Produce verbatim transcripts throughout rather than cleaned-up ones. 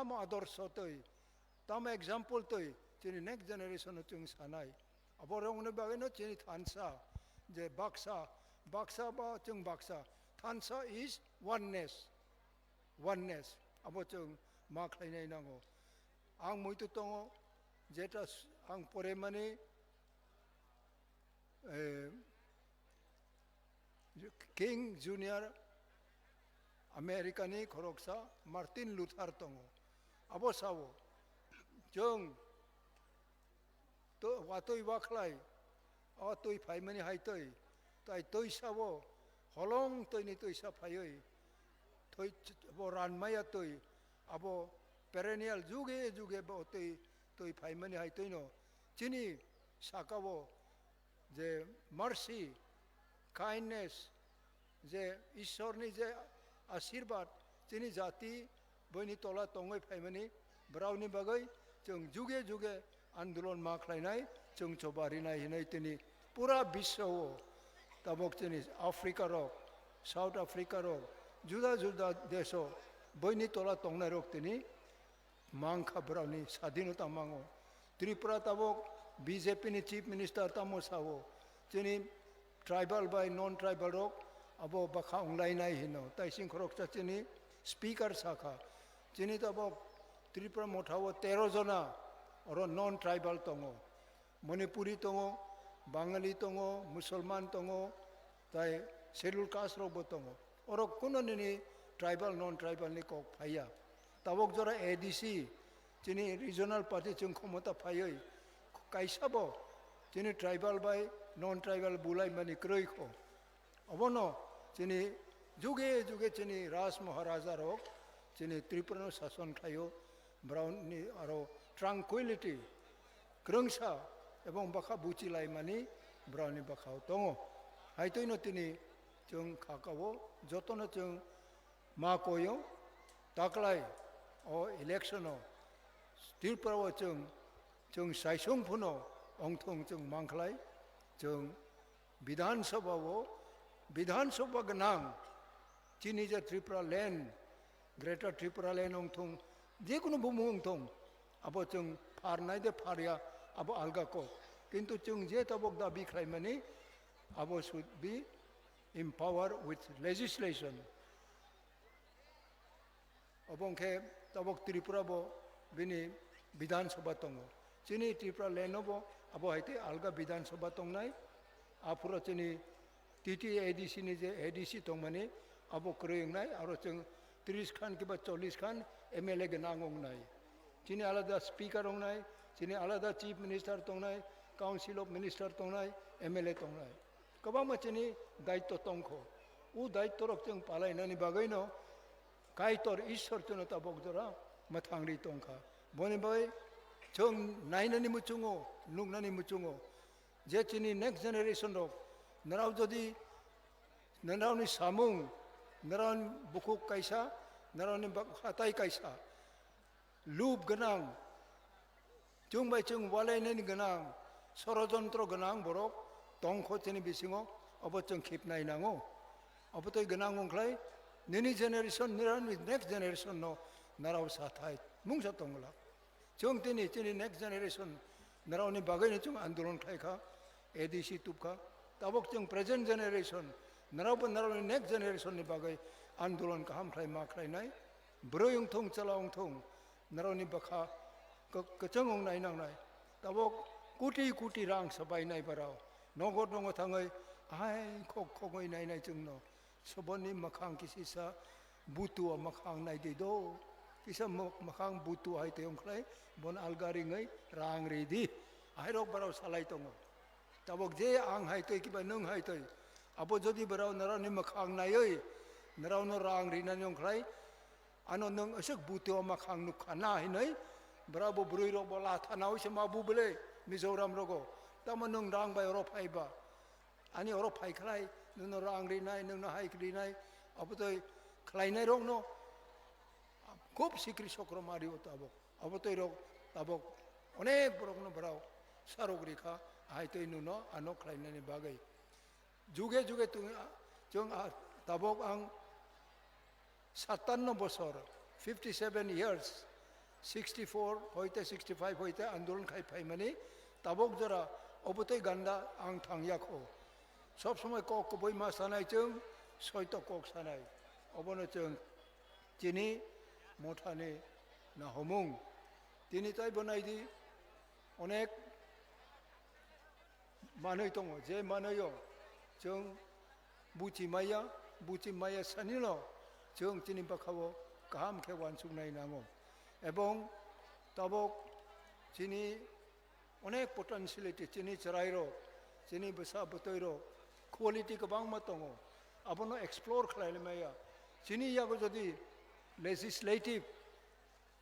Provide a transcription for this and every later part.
tamo adorsho twi, tamo example twi chini next generation no chwng sanai. Abo rokni bagwi no chini thansa, je baksa, baksa ba chwng baksa. Thansa is oneness, oneness. Abo chwng ma khlainai nango. Ang muitu tongo, jeta s-, ang poremani, eh, King Junior America ni khoroksa Martin Luther tongo. Abo sao, chwng to-, watwi wakhlai, o twi phaimani hai twi, tai twi sao, holong twini twisa phaiwi, twi ch-, bo ranmaya twi, abo perennial juge juge bo twi, twi phaimani hai twino, chini sakao je mercy, kindness, je Ishorni je asirbat chini jati boini tola tongwi phaimani, borokni bagwi chwng juge juge andolon ma khlainai, chwng choba rinai hinwi tini pura biswo tabok chini Africa rok, South Africa rok, juda juda deso boini tola tongnai rok tini mangkha borokni sadinota mango. Tripura tabok B J P ni chief minister tamo sao, chini tribal bai non tribal rok abo bakha wnglainai hino. Tai sing khoroksa chini speaker sakha, chini tabok Tripura motha o tero jona oro non tribal tongo. Manipuri tongo, Bangali tongo, Musulman tongo, tai schedule caste rokbo tongo. Oro kuno nini tribal, non tribal ni kok phaiya. Tabok jora A D C, chini regional party chwng khomota phaiwi kaisa bo chini tribal bai non tribal bulai mani kwrwi kho. Obono chini juge juge chini Raj Maharaja rok chini Tripura no sason khlaio, borokni aro tranquility, kwrwngsa ebong bwkha buchi laimani borokni bwkhao tongo. Haitwino tini chwng kha kao jotono chwng ma koyo, taklai o election o Tripura o chwng, chwng saisung phano ongthong chwng mankhlai, chwng Bidhan Sabha o, Bidhan Sabha gwnang, chini je Tripura land, Greater Tripura land wngthung, jekunu bumung wngthung, abo chwng pharnai de pharya, abo alga kok. Kintu chwng je tabok dabi khlaimani, abo should be empowered with legislation. Obo wngkhe tabok Tripura bo bini Bidhan Sabha tongo. Chini Tripura land o bo abo hai tei alga Bidhan Sabha tongnai. Aphuru chini T T A D C ni je A D C tongmani abo kwrwi wngnai, aro chwng tris khan kiba chollish khan M L A gwnang wngnai. Chini alada speaker wngnai, chini alada chief minister tongnai, council of minister tongnai, M L A tongnai. Kwbangma chini daityo tongkho. O daityo rok chwng palainani bagwino Kaitor Ishwar chwngno tabok jora mwthangri tongkha. Boni bai chwng nainani muchungo, nuknani muchungo, je chini next generation rok, nrao jodi nrao ni samung, nrao ni bukhuk kaisa, nrao ni bak-, hatai kaisa, lub gwnang, chwng bai chwng walainani gwnang, sorojontro gwnang borok tongkho chini bisingo, obo chwng khipnai nango. Obo tei gwnang wngkhlai nini generation, nini next generation no narao sathai mungsa tongla. Chwng tini chini next generation narao ni bagwi no chwng andolon khlaikha, A D C tubkha. Tabok chwng present generation, narao bo narao ni next generation ni bagwi andolon kaham khlai ma khlainai. Bwrwi wngthung, chwla wngthung, narao ni bwkha kwk-, kwchwng wngnai nangnai. Tabok koti koti rang swbainai barao. Nogo nogo thangwi ahai khok khogwi nainai chwngno. Soboni mwkhang kisisa butua mwkhang naidi do. Kisa mw-, mwkhang butua hai tei wngkhlai bon alga ringwi rang ridi. Ahairok barao salai tongo. Tabok je ang hai twi kiba nwng hai twi. Abo jodi barao narao ni mwkhang naiwi narao no rang rinani wngkhlai, ano nwng aswk buti o mwkhang nukha na hinwi, bwrabo bwrwi rok bo latha nawi se ma bu bwle Mizoram rogo. Tamo nwng rang bai oro phai ba? Ani oro phai khlai, nwngno rang rinai, nwngno hai rinai, abo twi khlainai rokno khub sikri sokro mari o tabok. Abo twi rok tabok onek borokno bwrao sarok rikha, hai twi nwngno ano khlainani bagwi. Juge juge twi, chwng a, tabok ang satanno bosor, fifty seven years, sixty four hoite sixty five hoite andolon khai phaimani tabok jora obotwi ganda ang thangya kho. Sob somoi kok kubui ma sanai chwng, soito kok sanai. Obono chwng chini mothani nahomung. Tini taibo naidi onek manwi tongo, je manwio chwng buchi maya, buchi maya sanino chwng chini bwkhao kaham khe uansuknai nango. Ebong tabok chini onek potentiality, chini chwrairok, chini bwsa bwtwirok quality kwbangma tongo, abono explore khlai maya. Chini yago jodi legislative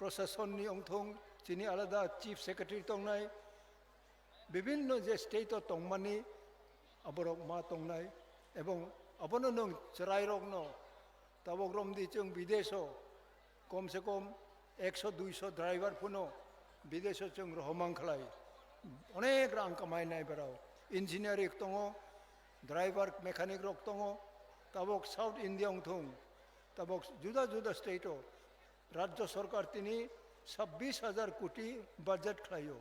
Prasasonni wngthung, chini alada chief secretary tongnai, bibinno je state o tongmani aborok ma tongnai, ebong abono nwng chwrairokno tabok romdi chwng bideso kom se kom ekso duiso driver phano bideso chwng rohomang khlai, onek rang kamai nai borok, engineer tongo, driver mechanic rok tongo, tabok South India wngthung, tabok juda juda state o Rajya Sarkar tini sabbish hajar koti budget khlaio.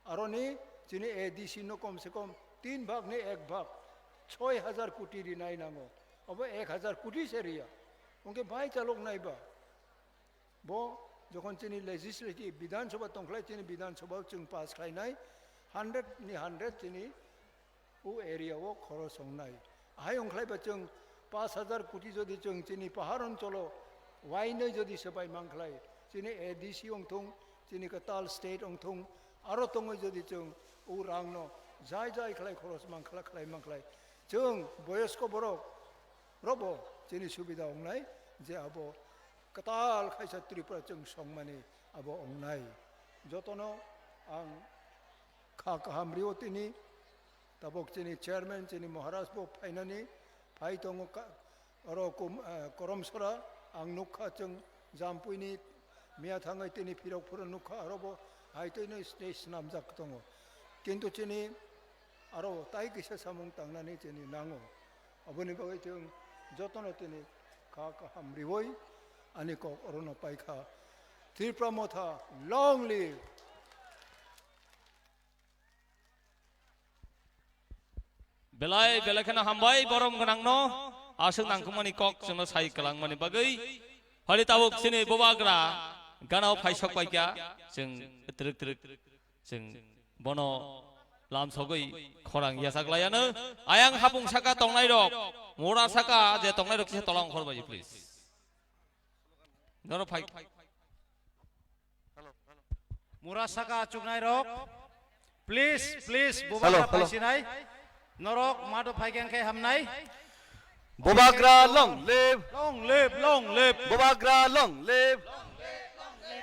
Aroni chini A D C no kom se kom tin bhag ni ek bhag, choi hajar koti rinai nango. Abo ek hajar koti se riya. Hwnkhe bai chalok nai ba. Bo jokhon chini legislative Bidhan Sabha tongkhlai, chini Bidhan Sabha o chwng pass khlainai, hundred ni hundred chini o area o khoros wngnai. Ahai wngkhlai ba chwng pash hajar koti jodi chwng chini pahar oncholo wainwi jodi swbai mankhlai, chini A D C wngthung, chini kwtal state wngthung, aro tongwi jodi chwng o rangno jai jai khlai khoros mankhlai, khlai mankhlai, chwng boyosko borok robo chini subida wngnai je abo kwtal khaisa Tripura chwng songmani abo wngnai. Jotono ang kha kaham rio tini. Tabok chini chairman, chini Maharaj bo phainani phai tongo ka-, oro kum-, eh, Koromsora, ang nukha chwng Jampuini miya thangwi tini phirok phuru nukha, aro bo hai twi no stage swnamjak tongo. Kintu chini aro tai kisa samung tangnani chini nango. Aboni bagwi chwng jotono tini kha kaham riwi ani kok orono paikha. Tripura Motha, long live! Belai, belai kheno hambai borom gwnangno, aswk nangkukmani kok chwngno sai kwlangmani bagwi. Hali tabuk chini bubagra ganao phaisok paikha, chwng twrwk twrwk chwng bono lamsogwi khorang yachaklaiano. Ayang hapung saka tongnairok, mura saka je tongnairok kisa tola ongkhor baji, please. Noro phai. Mura saka chuknai rok, please, please, bubagra phaisinai. Norok mado phaikeng khe hamnai. Bubagra long live. Long live, long live. Bubagra long live.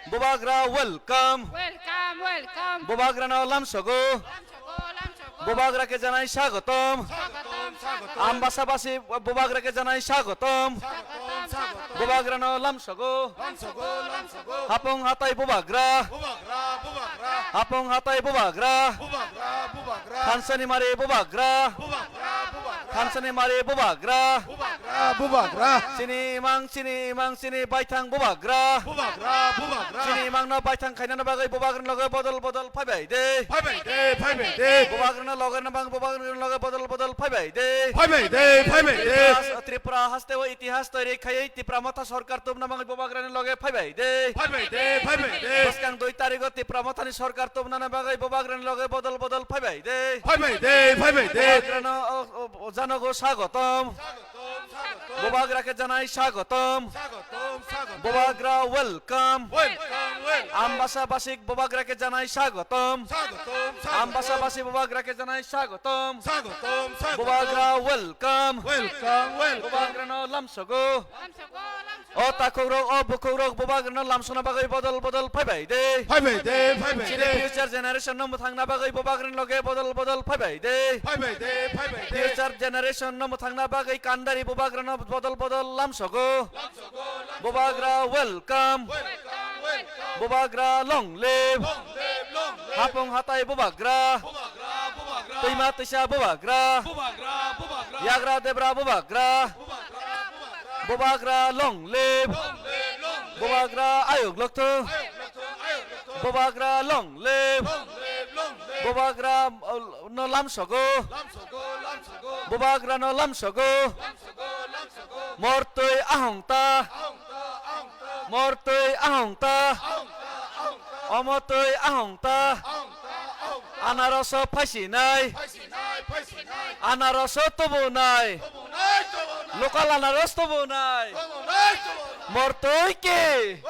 Bubagra welcome. Welcome, welcome. Bubagra no lamsogo. Lamsogo, lamsogo. Bubagra ke janai swagotom. Swagotom, swagotom. Ambasa basi bubagra ke janai swagotom. Swagotom, swagotom. Bubagra no lamsogo. Lamsogo, lamsogo. Hapung hatai bubagra. Bubagra, bubagra. Hapung hatai bubagra. Bubagra, bubagra. Thansani mari bubagra. Bubagra, bubagra. Thansani mari bubagra. Bubagra, bubagra. Chini imang, chini imang, chini baithang bubagra. Bubagra, bubagra. Chini imang no baithang khainani bagwi bubagra loge bodol bodol phaibai de. Phaibai de, phaibai de. Bubagra no loge na bang bubagra loge bodol bodol phaibai de. Phaibai de, phaibai de. Tripura, Tripura haste o itihas toiri khaiwi Tipra Motha sorkar tubna mangwi bubagrani loge phaibai de. Phaibai de, phaibai de. Bwskang dui tarigo Tipra Mothani sorkar tubnani bagwi bubagrani loge bodol bodol phaibai de. Phaibai de, phaibai de. Bubagrano o, o, o janogo swagotom. Swagotom, swagotom. Bubagra ke janai swagotom. Swagotom, swagotom. Bubagra welcome. Welcome, welcome. Ambasa basik bubagra ke janai swagotom. Swagotom, swagotom. Ambasa basi bubagra ke janai swagotom. Swagotom, swagotom. Bubagra welcome. Welcome, welcome. Bubagrano lamsogo. Lamsogo, lamsogo. O takhuk rok, o bukhuk rok bubagrano lamsona bagwi bodol bodol phaibai de. Phaibai de, phaibai de. Chini future generation no mwthangna bagwi bubagrani loge bodol bodol phaibai de. Phaibai de, phaibai de. Future generation no mwthangna bagwi kandari bubagrano bodol bodol lamsogo. Lamsogo, lamsogo. Bubagra welcome. Welcome, welcome. Bubagra long live. Long live, long live. Hapung hatai bubagra. Bubagra, bubagra. Twima twisa bubagra. Bubagra, bubagra. Yagra debra bubagra. Bubagra, bubagra. Bubagra long live. Long live, long live. Bubagra ayuk lokthung. Ayuk lokthung, ayuk Bubagra long live. Long live, long live. Bubagra, uh, no lamsogo. Lamsogo, lamsogo. Bubagra no lamsogo. Lamsogo, lamsogo. Mortwi ahongta. Ahongta, ahongta. Mortwi ahongta. Ahongta, ahongta. Omotwi ahongta. Ahongta, ahongta. Anaroso phaisinai. Phaisinai, phaisinai. Anaroso tubunai. Tubunai, tubunai. Local anaros tubunai. Tubunai, tubunai. Mortwi ki.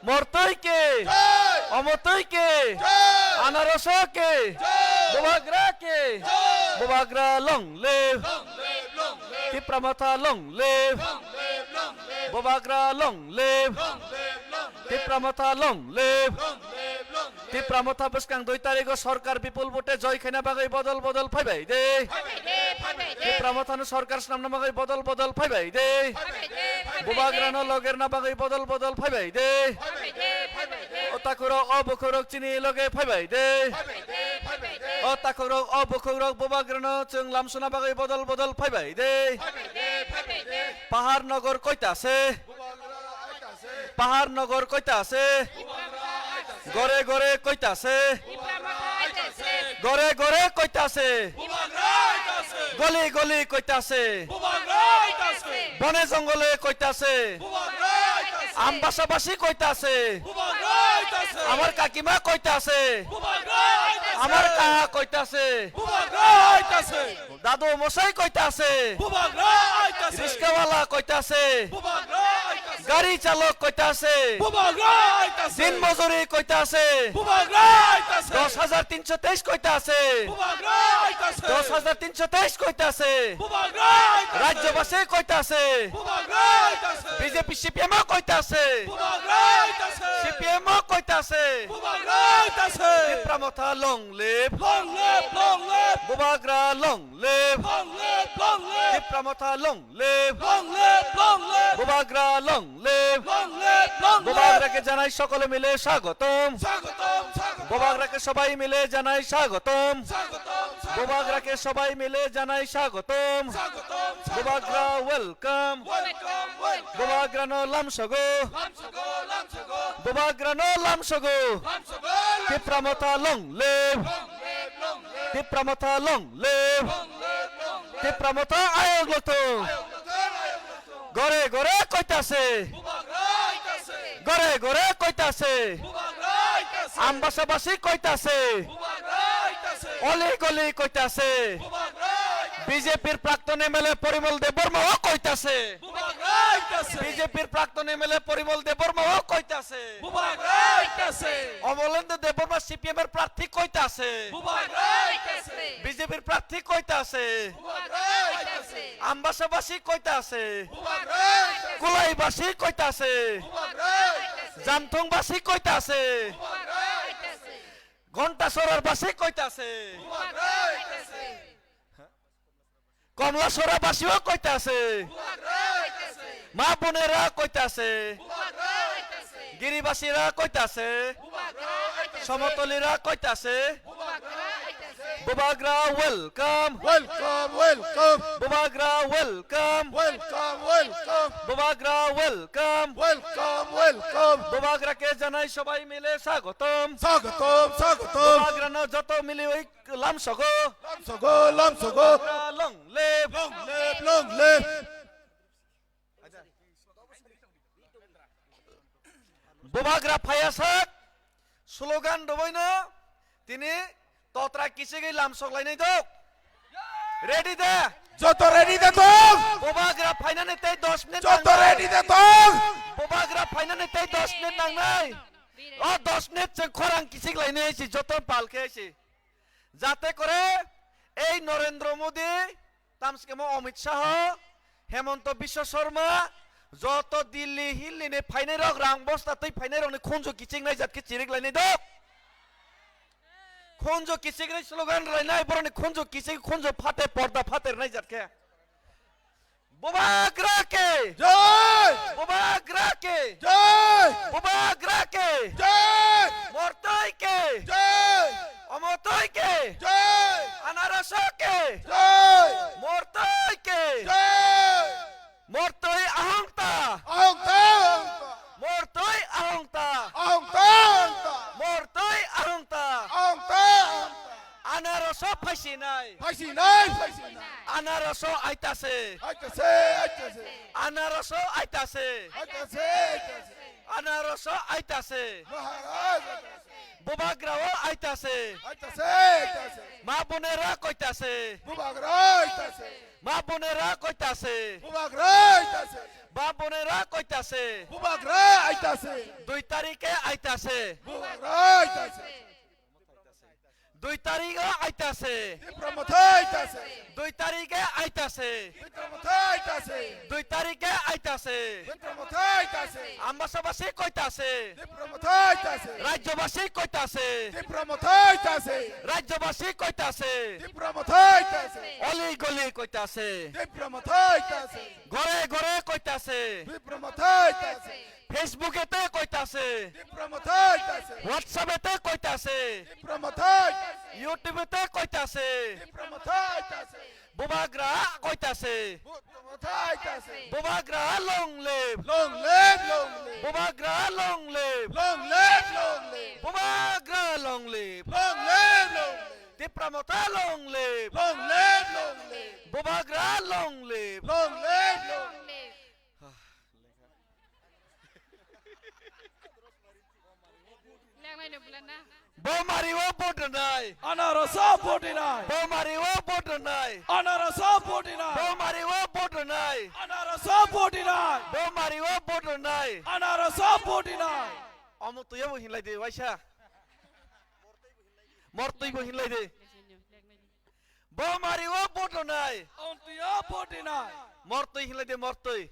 Mortwi ki. Jai! Omotwi ki. Jai! Anaroso ki. Jai! Bubagra ki. Jai! Bubagra long live. Long live, long live. Tipra Motha long live. Long live, long live. Bubagra long live. Long live, long live. Tipra Motha long live. Long live, long live. Tipra Motha bwskang dui tarigo sorkar bipul vote joy khaina bagwi bodol bodol phaibai de. Phaibai de, phaibai de. Tipra Mothano sorkar swnamna bagwi bodol bodol phaibai de. Phaibai de, phaibai de. Bubagrano logerna bagwi bodol bodol phaibai de. Phaibai de, phaibai de. O takhukrok, o bukhukrok chini loge phaibai de. Phaibai de, phaibai de. O takhukrok, o bukhukrok Bubagrano chwng lamsuna bagwi bodol bodol phaibai de. Phaibai de, phaibai de. Pahar Nogor koita se? Bubagra koita se? Pahar Nogor koita se? Bubagra koita se? Gore gore koita se? Tipra Motha koita se. Gore gore koita se? Bubagra koita se? Goli goli koita se? Bubagra koita se? Bone jongole koita se? Bubagra koita se? Ambasa basi koita se? Bubagra koita se? Amar kakima koita se? Bubagra koita se? Amar kaha koita se? Bubagra koita se? Dadu mosai koita se? Bubagra koita se? Riskawala koita se? Bubagra koita se? Gari chalok koita se? Bubagra koita se? Din mojuri koita se? Bubagra koita se? Dos hajar tinso teis koita se? Bubagra koita se? Dos hajar tinso teis koita se? Bubagra koita se? Rajyobasi koita se? Bubagra koita se? B J P C P M o koita se? Bubagra koita se? C P M o koita se? Bubagra koita se? Tipra Motha long live. Long live, long live. Bubagra long live. Long live, long live. Tipra Motha long live. Long live, long live. Bubagra long live. Long live, long live. Bubagra ke janai sokole mile swagotom. Swagotom, swagotom. Bubagra ke sobai mile janai swagotom. Swagotom, swagotom. Bubagra ke sobai mile janai swagotom. Swagotom, swagotom. Bubagra welcome. Welcome, welcome. Bubagra no lamsogo. Lamsogo, lamsogo. Bubagra no lamsogo. Lamsogo, lamsogo. Tipra Motha long live. Long live, long live. Tipra Motha long live. Long live, long live. Tipra Motha ayok lotung. Ayok lotung, ayok lotung. Gore gore koita se? Bubagra koita se? Gore gore koita se? Bubagra koita se? Ambasa basi koita se? Bubagra koita se? Oli goli koita se? Bubagra koita se? B J P-r prakton M L A Porimol Debbarma o koita se? Bubagra koita se? B J P-r prakton M L A Porimol Debbarma o koita se? Bubagra koita se? Omolendu Debbarma C P M-r prarthi koita se? Bubagra koita se? B J P-r prarthi koita se? Bubagra koita se? Ambasa basi koita se? Bubagra koita se? Kulai basi koita se? Bubagra koita se? Jamthung basi koita se? Bubagra koita se? Ghonta Sorar basi koita se? Bubagra koita se? Komla Sora basi o koita se? Bubagra koita se? Ma Bunera koita se? Bubagra koita se? Giribasira koita se? Bubagra koita se? Somotolira koita se? Bubagra koita se? Bubagra welcome. Welcome, welcome. Bubagra welcome. Welcome, welcome. Bubagra welcome. Welcome, welcome. Bubagra ke janai sobai mile swagotom. Swagotom, swagotom. Bubagra no joto mili oi lamsogo. Lamsogo, lamsogo. Bubagra long live. Long live, long live. Bubagra phaiyasak slogan rwbaino tini totra kichigwi lamsok lainai dok. Ready da? Joto ready da tong? Bubagra phainani tei dos minute nangnai. Joto ready da tong? Bubagra phainani tei dos minute nangnai. O dos minute chwng khorang kichik lainai si joto pal khe si. Jate kore ei Narendra Modi, tamskemo Amit Shah, Hemanta Biswa Sharma, joto Delhi Hilli ni phainai rok rang bosta twi phainai rok ni khunju kiching nai jat khe chirik lainai dok. Khunju kichik ri slogan rwlainai borok ni khunju kichik khunju phate porda phate rwnai jat khe. Bubagra ke! Jai! Bubagra ke! Jai! Bubagra ke! Jai! Mortoi ke! Jai! Omotoi ke! Jai! Anaraso ke! Jai! Mortoi ke! Jai! Mortoi ahongta! Ahongta! Ahongta! Mortoi ahongta! Ahongta! Ahongta! Mor So phaisinai. Phaisinai, phaisinai. Anaroso aitase. Aitase, aitase. Anaroso aitase. Aitase, aitase. Anaroso aitase. Maharaj aitase. Bubagrao aitase. Aitase, aitase. Ma bonera koitase. Bubagra aitase. Ma bonera koitase. Bubagra aitase. Ma bonera koitase. Bubagra aitase. Dui tarike aitase. Bubagra aitase. Dui tarikh o aitase. Tipra Motha aitase. Dui tarikh e aitase. Tipra Motha aitase. Dui tarikh e aitase. Tipra Motha aitase. Ambasabasi koitase. Tipra Motha aitase. Rajyabasi koitase. Tipra Motha aitase. Rajyabasi koitase. Tipra Motha aitase. Oli goli koitase. Tipra Motha aitase. Gore gore koitase. Tipra Motha aitase. Facebook ete koitase. Tipra Motha aitase. WhatsApp ete koitase. Tipra Motha aitase. YouTube ete koitase. Tipra Motha aitase. Bubagra koitase. Tipra Motha aitase. Bubagra long live. Long live, long live. Bubagra long live. Long live, long live. Bubagra long live. Long live, long live. Tipra Motha long live. Long live, long live. Bubagra long live. Long live, long live. Bo mari o vote rwnai. Anarasa vote rwnai. Bo mari o vote rwnai. Anarasa vote rwnai. Bo mari o vote rwnai. Anarasa vote rwnai. Bo mari o vote rwnai. Anarasa vote rwnai. Omo tuiya bo hinlai de waisa. Mor tui bo hinlai de. Bo mari o vote rwnai. Omo tuiya vote rwnai. Mor tui hinlai de mor tui.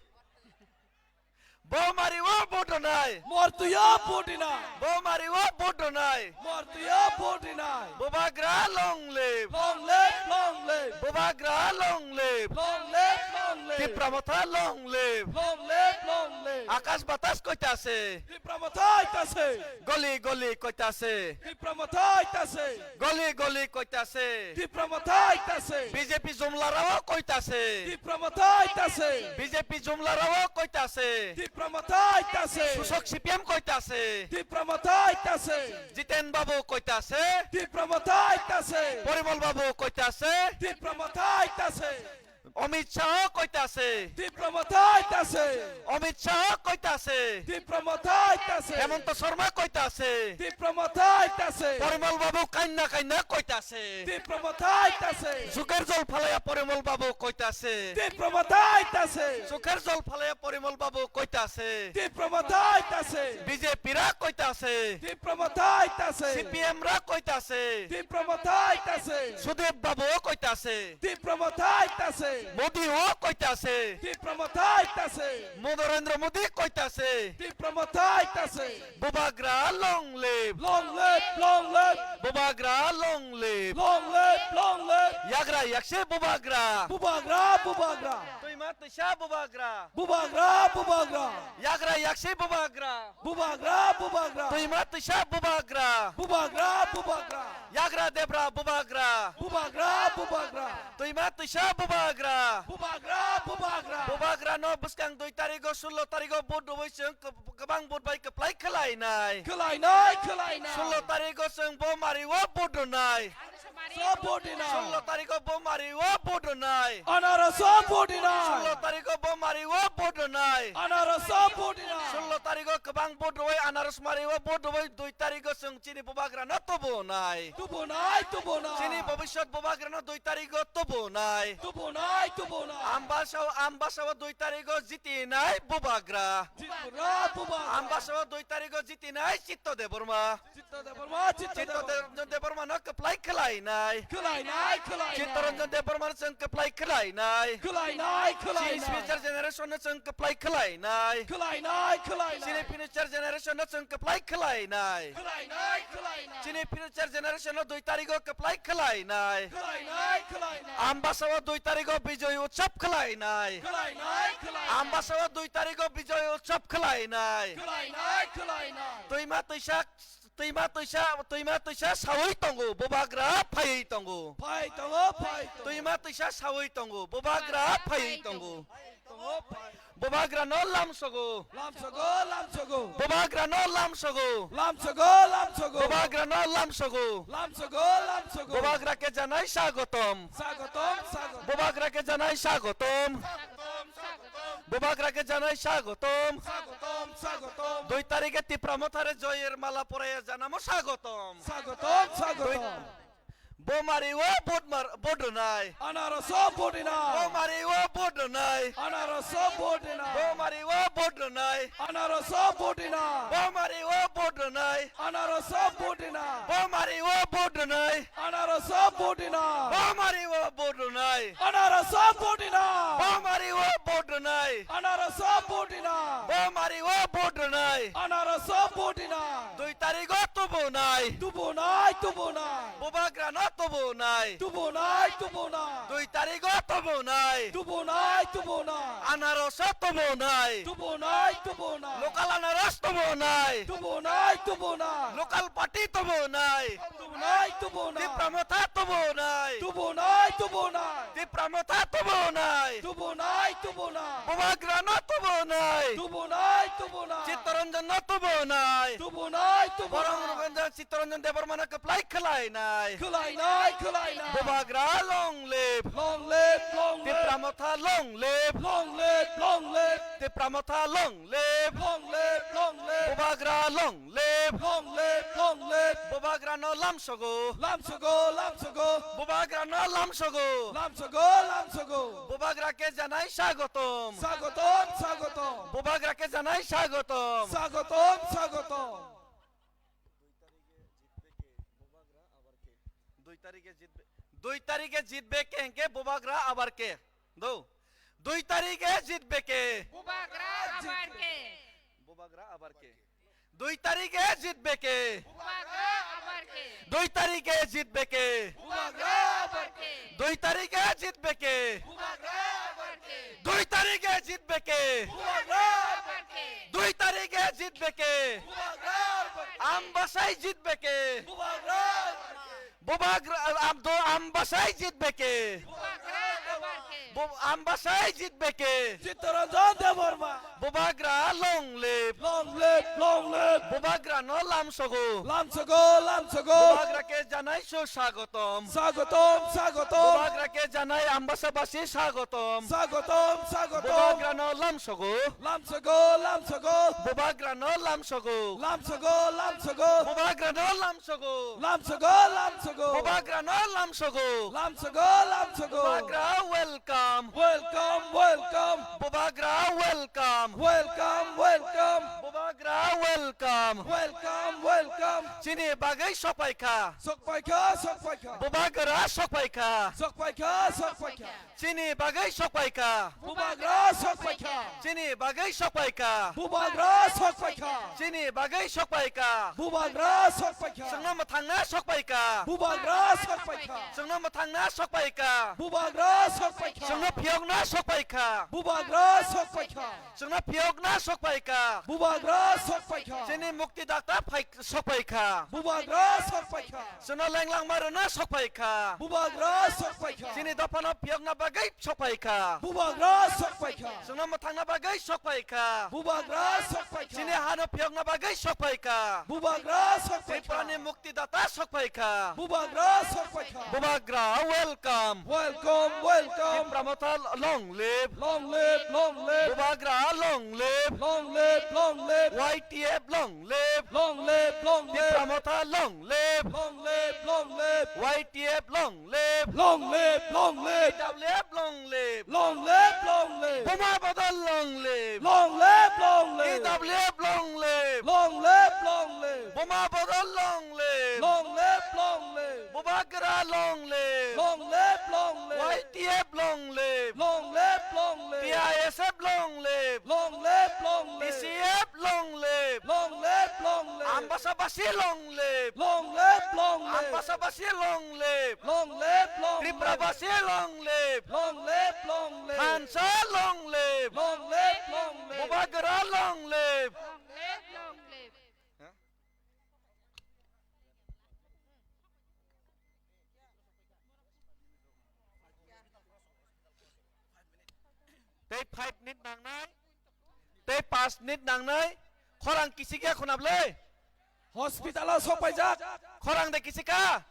Bo mari o vote rwnai. Mor tuiya vote rwnai. Bo mari o vote rwnai. Mor tuiya vote rwnai. Bubagra long live. Long live, long live. Bubagra long live. Long live, long live. Tipra Motha long live. Long live, long live. Akash Batas koitase. Tipra Motha aitase. Goli goli koitase. Tipra Motha aitase. Goli goli koitase. Tipra Motha aitase. B J P jumlarao koitase. Tipra Motha aitase. B J P jumlarao koitase. Tipra Motha aitase. Susok C P M koitase. Tipra Motha aitase. Jiten Babu koitase. Tipra Motha aitase. Porimol Babu koitase. Tipra Motha aitase. Amit Shah koitase. Tipra Motha aitase. Amit Shah koitase. Tipra Motha aitase. Hemanta Sharma koitase. Tipra Motha aitase. Porimol Babu kainna kainna koitase. Tipra Motha aitase. Suker jol phalaya Porimol Babu koitase. Tipra Motha aitase. Suker jol phalaya Porimol Babu koitase. Tipra Motha aitase. B J P ra koitase. Tipra Motha aitase. C P M ra koitase. Tipra Motha aitase. Sudip Babu koitase. Tipra Motha aitase. Modi o koitase. Tipra Motha aitase. Narendra Modi koitase. Tipra Motha aitase. Bubagra long live. Long live, long live. Bubagra long live. Long live, long live. Yagra yaksi Bubagra. Bubagra, Bubagra. Twima twisa Bubagra. Bubagra, Bubagra. Yagra yaksi Bubagra. Bubagra, Bubagra. Twima twisa Bubagra. Bubagra, Bubagra. Yagra debra Bubagra. Bubagra, Bubagra. Twima twisa Bubagra. Bubagra, Bubagra. Bubagra no bwskang dui tarigo, sullo tarigo vote rwui chwng kwb-, kwbang vote bai kwplai khwlainai. Khwlainai, khwlainai. Sullo tarigo chwng bo mari o vote rwnai. So vote rwnai. Sullo tarigo bo mari o vote rwnai. Anarasa vote rwnai. Sullo tarigo bo mari o vote rwnai. Anarasa vote rwnai. Sullo tarigo kwbang vote rwui anaros mari o vote rwui dui tarigo chwng chini Bubagra no tubunai. Tubunai, tubunai. Chini bobiswt Bubagra no dui tarigo tubunai. Tubunai, tubunai. Ambasa o, Ambasa o dui tarigo jitinai Bubagra. Jitinai Bubagra. Ambasa o dui tarigo jitinai Chitto Debbarma. Chitto Debbarma, Chitto Chitto Debbarma. De-, Debbarma no kwplai khwlainai. Khwlainai, khwlainai. Chittaranjan Debbarma no chwng kwplai khwlainai. Khwlainai, khwlainai. Chini future generation no chwng kwplai khwlainai. Khwlainai, khwlainai. Chini future generation no chwng kwplai khwlainai. Khwlainai, khwlainai. Chini future generation no dui tarigo kwplai khwlainai. Khwlainai, khwlainai. Ambasa o dui tarigo Bijoy Utsav khwlainai. Khwlainai, khwlainai. Ambasa o dui tarigo Bijoy Utsav khwlainai. Khwlainai, khwlainai. Twima twisa Twima twisa, twima twisa sawi tongo, Bubagra phaiwi tongo. Phai tongo, phai tongo. Twima twisa sawi tongo, Bubagra phaiwi tongo. Bubagra no lamsogo. Lamsogo, lamsogo. Bubagra no lamsogo. Lamsogo, lamsogo. Bubagra no lamsogo. Lamsogo, lamsogo. Bubagra ke janai swagotom. Swagotom, swagotom. Bubagra ke janai swagotom. Bubagra ke janai swagotom. Swagotom, swagotom. Dui tarikhe Tipra Mothare joyer mala poraiya janamo swagotom. Swagotom, swagotom. Bomari o vote mar-, vote rwnai. Anaros o vote rwnai. Bomari o vote rwnai. Anaros o vote rwnai. Bomari o vote rwnai. Anaros o vote rwnai. Bomari o vote rwnai. Anaros o vote rwnai. Bomari o vote rwnai. Anaros o vote rwnai. Bomari o vote rwnai. Anaros o vote rwnai. Bomari o vote rwnai. Anaros o vote rwnai. Bomari o vote rwnai. Anaros o vote rwnai. Dui tarikh o tubunai. Tubunai, tubunai. Bubagra no tubunai. Tubunai, tubunai. Dui tarikh o tubunai. Tubunai, tubunai. Anaros o tubunai. Tubunai, tubunai. Local anaros tubunai. Tubunai, tubunai. Local party tubunai. Tubunai, tubunai. Tipra Motha tubunai. Tubunai, tubunai. Tipra Motha tubunai. Tubunai, tubunai. Bubagra no tubunai. Tubunai, tubunai. Chittaranjan no tubunai. Tubunai, tubunai. Borok rok Chittaranjan Debbarma no kwplai khwlainai. Khwlainai, khwlainai. Bubagra long live. Long live, long live. Tipra Motha long live. Long live, long live. Tipra Motha long live. Long live, long live. Bubagra long live. Long live, long live. Bubagra no lamsogo. Lamsogo, lamsogo. Bubagra no lamsogo. Lamsogo, lamsogo. Bubagra ke janai swagotom. Swagotom, swagotom. Bubagra ke janai swagotom. Swagotom, swagotom. Dui tarikhe jitbe, dui tarikhe jitbe ke hingke Bubagra abar ke. Do. Dui tarikhe jitbe ke. Bubagra abar ke. Bubagra abar ke. Dui tarikhe jitbe ke. Bubagra abar ke. Dui tarikhe jitbe ke. Bubagra abar ke. Dui tarikhe jitbe ke. Bubagra abar ke. Dui tarikhe jitbe ke. Bubagra abar ke. Dui tarikhe jitbe ke. Bubagra abar ke. Ambasai jitbe ke. Bubagra abar ke. Bubagra, am do ambasai jitbe ke. Bubagra abar ke. Bo ambasai jitbe ke. Chittaranjan Debbarma. Bubagra long live. Long live, long live. Bubagra no lamsogo. Lamsogo, lamsogo. Bubagra ke janai so swagotom. Swagotom, swagotom. Bubagra ke janai ambasa basi swagotom. Swagotom, swagotom. Bubagra no lamsogo. Lamsogo, lamsogo. Bubagra no lamsogo. Lamsogo, lamsogo. Bubagra no lamsogo. Lamsogo, lamsogo. Bubagra no lamsogo. Lamsogo, lamsogo. Bubagra welcome. Welcome, welcome. Bubagra welcome. Welcome, welcome. Bubagra welcome. Welcome, welcome. Chini bagwi sokpaikha. Sokpaikha, sokpaikha. Bubagra sokpaikha. Sokpaikha, sokpaikha. Chini bagwi sokpaikha. Bubagra sokpaikha. Chini bagwi sokpaikha. Bubagra sokpaikha. Chini bagwi sokpaikha. Bubagra sokpaikha. Chwngno mwthangna sokpaikha. Bubagra sokpaikha. Chwngno mwthangna sokpaikha. Bubagra sokpaikha. Chwngno phiyokna sokpaikha. Bubagra sokpaikha. Chwngno phiyokna sokpaikha. Bubagra sokpaikha. Chini mukti dakta phai sokpaikha. Bubagra sokpaikha. Chwngno lenglangma rwna sokpaikha. Bubagra sokpaikha. Chini dophano phiyokna bagwi sokpaikha. Bubagra sokpaikha. Chwngno mwthangna bagwi sokpaikha. Bubagra sokpaikha. Chini hano phiyokna bagwi sokpaikha. Bubagra sokpaikha. Tripurani muktidata sokpaikha. Bubagra sokpaikha. Bubagra welcome. Welcome, welcome. Tipra Motha long live. Long live, long live. Bubagra long live. Long live, long live. Y T F long live. Long live, long live. Tipra Motha long live. Long live, long live. Y T F long live. Long live, long live. T W F long live. Long live, long live. Buma Bodol long live. Long live, long live. T W F long live. Long live, long live. Buma Bodol long live. Long live, long live. Bubagra long live. Long live, long live. Y T F long live. Long live, long live. T I S F long live. Long live, long live. T C F long live. Long live, long live. Ambasabasi long live. Long live, long live. Ambasabasi long live. Long live, long live. Triprabasi long live. Long live, long live. Thansa long live. Long live, long live. Bubagra long live. Long live, long live. Tei five minute nangnai. Tei panch minute nangnai. Khorang kisik ya khunab le. Hospital o sok paijak. Khorang de kisik ka.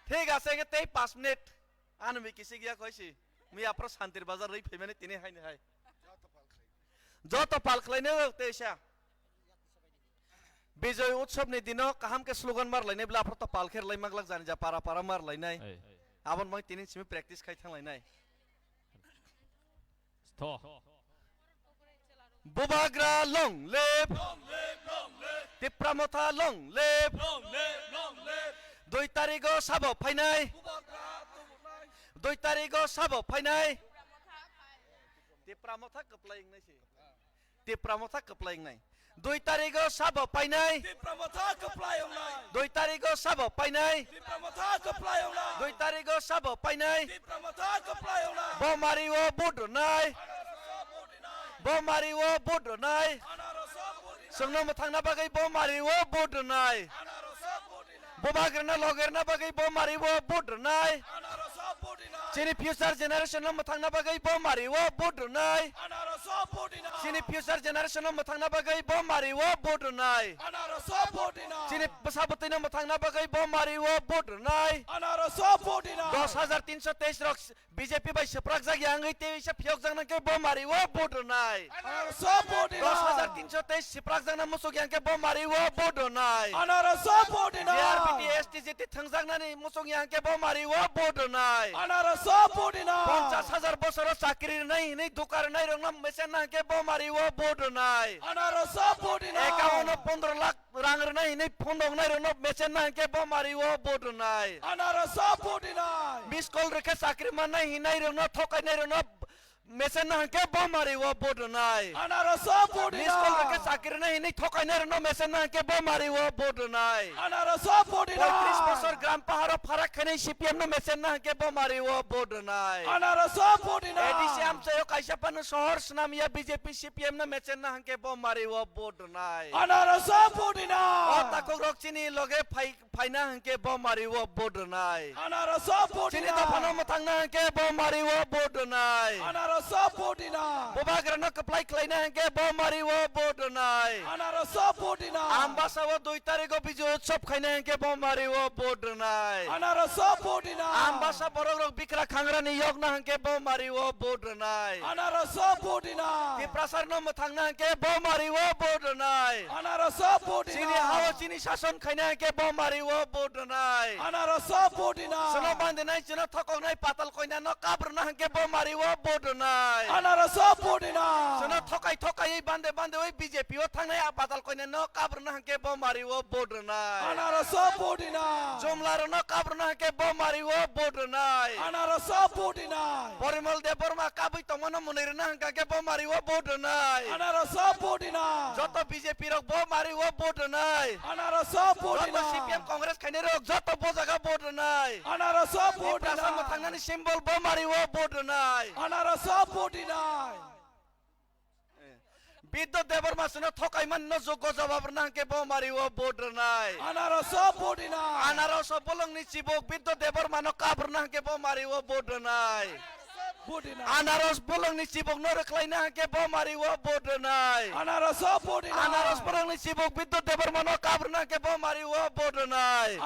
Thik ase, hwnkhe tei panch minute. Ano mi kisik ya khoisi. Mi apro Santir Bazar rwi phaimani tini haini hai. Joto pal khlainai o teisa. Bijoy Utsav ni dino kaham khe slogan mar lainai bla, aphro to pal khe rwlai maglak jani ja para para mar lainai. Ei. Abon bai tini simi practice khai thang lainai. Stop. Bubagra long live. Tipra Motha long live. Dui tarigo sabo phainai. Dui tarigo sabo phainai. Tipra Motha kwplai wngnai se. Tipra Motha kwplai wngnai. Dui tarigo sabo painai. Tipra Motha kwplai wngnai. Dui tarigo sabo painai. Tipra Motha kwplai wngnai. Dui tarigo sabo painai. Tipra Motha kwplai wngnai. Bo mari o vote rwnai. Bo mari o vote rwnai. Chwngno mwthangna bagwi bo mari o vote rwnai. Bubagrano logerna bagwi bo mari o vote rwnai. Chini future generation no mwthangna bagwi bo mari o vote rwnai. Chini future generation no mwthangna bagwi bo mari o vote rwnai. Chini bwsa bwtwi no mwthangna bagwi bo mari o vote rwnai. Dos hajar tinso teis rok B J P bai swprakjak ya wngwi tei se phiyokjaknai khe bo mari o vote rwnai. Dos hajar tinso teis swprakjakna muchuk ya wngkhe bo mari o vote rwnai. G R B T, S T, G T thwngjaknani muchuk ya wngkhe bo mari o vote rwnai. Ponchas hajar bosoro chakri rwnai hinwi duka rwnai rokno mesen na hwnkhe bo mari o vote rwnai. Account o pondro lakh rang rwnai hinwi phone rok nai rokno mesen na hwnkhe bo mari o vote rwnai. Miss call rwkhe chakri mannai hinai rokno thokainai rokno mesen na hwnkhe bo mari o vote rwnai. Miss call rwkhe chakri nai hinwi thokainai rokno mesen na hwnkhe bo mari o vote rwnai. Poitris bosor gram paharo pharak khainai C P M no mesen na hwnkhe bo mari o vote rwnai. A D C amchaio kaisa phano sohor swnam ya B J P C P M no mesen na hwnkhe bo mari o vote rwnai. O takhuk rok chini loge phai, phaina hwnkhe bo mari o vote rwnai. Chini dophano mwthangna hwnkhe bo mari o vote rwnai. Bubagrano kwplai khlaina hwnkhe bo mari o vote rwnai. Ambasa o dui tarigo Bijoy Utsav khaina hwnkhe bo mari o vote rwnai. Ambasa borok rok bikra khangrani yokna hwnkhe bo mari o vote rwnai. Tiprasarno mwthangna hwnkhe bo mari o vote rwnai. Chini hao chini sason khaina hwnkhe bo mari o vote rwnai. Chwngno bandinai, chwngno thokoknai patal koinano kabrwna hwnkhe bo mari o vote rwnai. Chwngno thokai thokaiwi bande bande wi B J P o thangnai a patal koinano kabrwna hwnkhe bo mari o vote rwnai. Jumlarokno kabrwna hwnkhe bo mari o vote rwnai. Porimol Debbarma kabwi tongmano mwnwi rwna hwnkha khe bo mari o vote rwnai. Joto B J P rok bo mari o vote rwnai. Joto C P M Congress khainai rok joto bo jaga vote rwnai. Tiprasa mwthangnani symbol bo mari o vote rwnai. Bidya Debbarma chwngno thokaimani no joggo jawab rwna hwnkhe bo mari o vote rwnai. Anaros o bolongni chibuk Bidya Debbarma no kabrwna hwnkhe bo mari o vote rwnai. Anaros bolongni chibuk no rwkhlaina hwnkhe bo mari o vote rwnai. Anaros bolongni chibuk Bidya Debbarma no kabrwna hwnkhe bo mari o vote rwnai.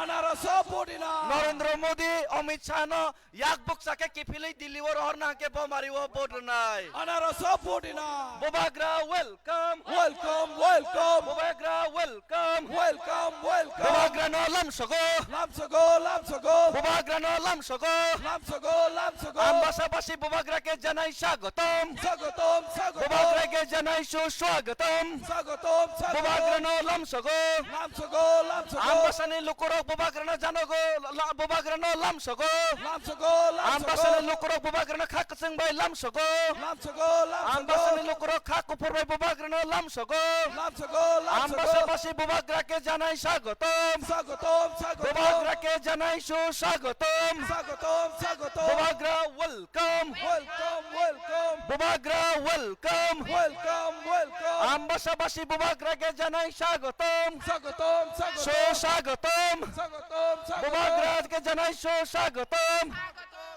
Narendra Modi, Amit Shah no yak bukcha khe kiphilwi Delhi o rohorna hwnkhe bo mari o vote rwnai. Anaros o vote rwnai. Bubagra welcome. Welcome, welcome. Bubagra welcome. Welcome, welcome. Bubagra no lamsogo. Lamsogo, lamsogo. Bubagra no lamsogo. Lamsogo, lamsogo. Ambasa basi Bubagra ke janai swagotom. Swagotom, swagotom. Bubagra ke janai suswagatom. Swagotom, swagotom. Bubagra no lamsogo. Lamsogo, lamsogo. Ambasani lukurok Bubagrano janogo, la-, Bubagrano lamsogo. Lamsogo, lamsogo. Ambasani lukurok Bubagrano kha kwchwng bai lamsogo. Lamsogo, lamsogo. Ambasani lukurok kha kuphur bai Bubagrano lamsogo. Lamsogo, lamsogo. Ambasa basi Bubagra ke janai swagotom. Swagotom, swagotom. Bubagra ke janai suswagatom. Swagotom, swagotom. Bubagra welcome. Welcome, welcome. Bubagra welcome. Welcome, welcome. Ambasa basi Bubagra ke janai swagotom. Swagotom, swagotom. Suswagatom. Swagotom, swagotom. Bubagra ke janai suswagatom.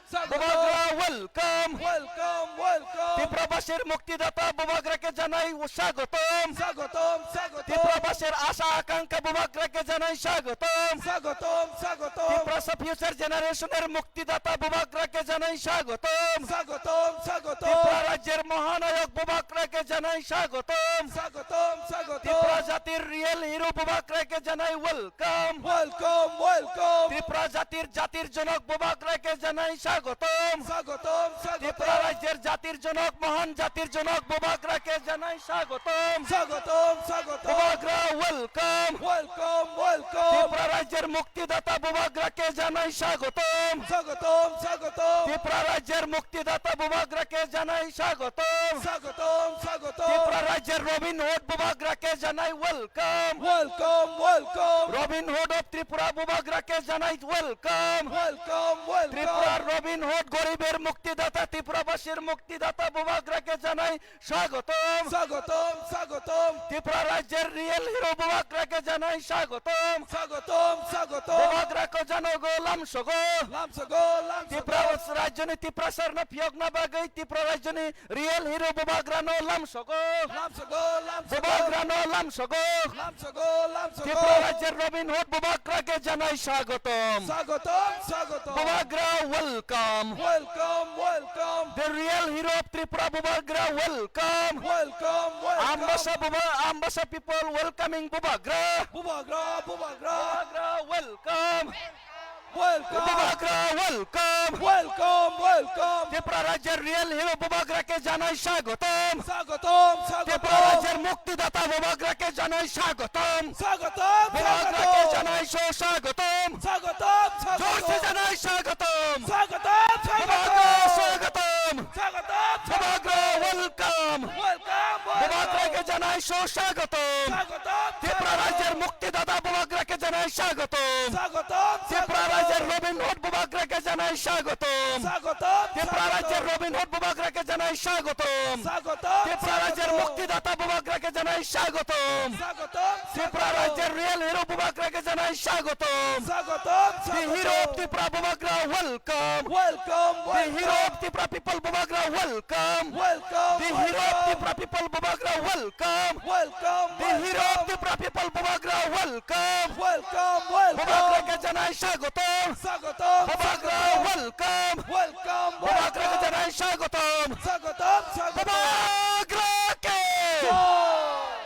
Bubagra welcome. Welcome, welcome. Tiprabasir muktidata Bubagra ke janai swagotom. Swagotom, swagotom. Tiprabasir asha akanksha Bubagra ke janai swagotom. Swagotom, swagotom. Tiprasa future generation er muktidata Bubagra ke janai swagotom. Swagotom, swagotom. Tripura rajyer mahanayok Bubagra ke janai swagotom. Swagotom, swagotom. Tripura jatir real hero Bubagra ke janai welcome. Welcome, welcome. Tripura jatir jatir jonok Bubagra ke janai swagotom. Swagotom, swagotom. Tripura rajyer jatir jonok, mahan jatir jonok Bubagra ke janai swagotom. Swagotom, swagotom. Bubagra welcome. Welcome, welcome. Tripura rajyer muktidata Bubagra ke janai swagotom. Swagotom, swagotom. Tripura rajyer muktidata Bubagra ke janai swagotom. Swagotom, swagotom. Tripura rajyer Robin Hood Bubagra ke janai welcome. Welcome, welcome. Robin Hood of Tripura Bubagra ke janai welcome. Welcome, welcome. Tripura Robin Hood goriber muktidata, Tripurabasir muktidata Bubagra ke janai swagotom. Swagotom, swagotom. Tripura rajyer real hero Bubagra ke janai swagotom. Swagotom, swagotom. Bubagra ko janogo lamsogo. Lamsogo, lamsogo. Tripura rajyoni Tiprasarno phiyokna bagwi Tripura rajyoni real hero Bubagrano lamsogo. Lamsogo, lamsogo. Bubagrano lamsogo. Lamsogo, lamsogo. Tripura rajyer Robin Hood Bubagra ke janai swagotom. Swagotom, swagotom. Bubagra welcome. Welcome, welcome. The real hero of Tripura Bubagra welcome. Welcome, welcome. Ambasa Buba-, Ambasa people welcoming Bubagra. Bubagra, Bubagra. Bubagra welcome. Welcome. Bubagra welcome. Welcome, welcome. Tripura rajyer real hero Bubagra ke janai swagotom. Swagotom, swagotom. Tripura rajyer muktidata Bubagra ke janai swagotom. Swagotom, Bubagra ke swagotom. Janai swagotom. Swagotom, swagotom. Jorse janai swagotom. Swagotom, swagotom. Bubagra swagotom. Swagotom, swagotom. Bubagra welcome. Welcome, welcome. Bubagra ke janai swagotom. Swagotom, swagotom. Tripura rajyer muktidata Bubagra ke janai swagotom. Swagotom, Tripura swagotom. Rajyer Robin Hood Bubagra ke janai swagotom. Swagotom, Tripura swagotom. Rajyer Robin Hood Bubagra ke janai swagotom. Swagotom, Tripura rajyer swagotom. Muktidata Bubagra ke janai swagotom. Swagotom, Tripura swagotom. Rajyer real hero Bubagra ke janai swagotom. Swagotom, swagotom. The hero of Tripura Bubagra welcome. Welcome, welcome. The hero of Tripura people Bubagra welcome. Welcome, welcome. The hero of Tripura people Bubagra welcome. Welcome, welcome. The hero of Tripura people Bubagra welcome. Welcome, welcome. Bubagra ke janai swagotom. Swagotom, Bubagra swagotom. Welcome. Welcome, welcome. Bubagra ke janai swagotom. Swagotom, swagotom. Bubagra ke. Jai.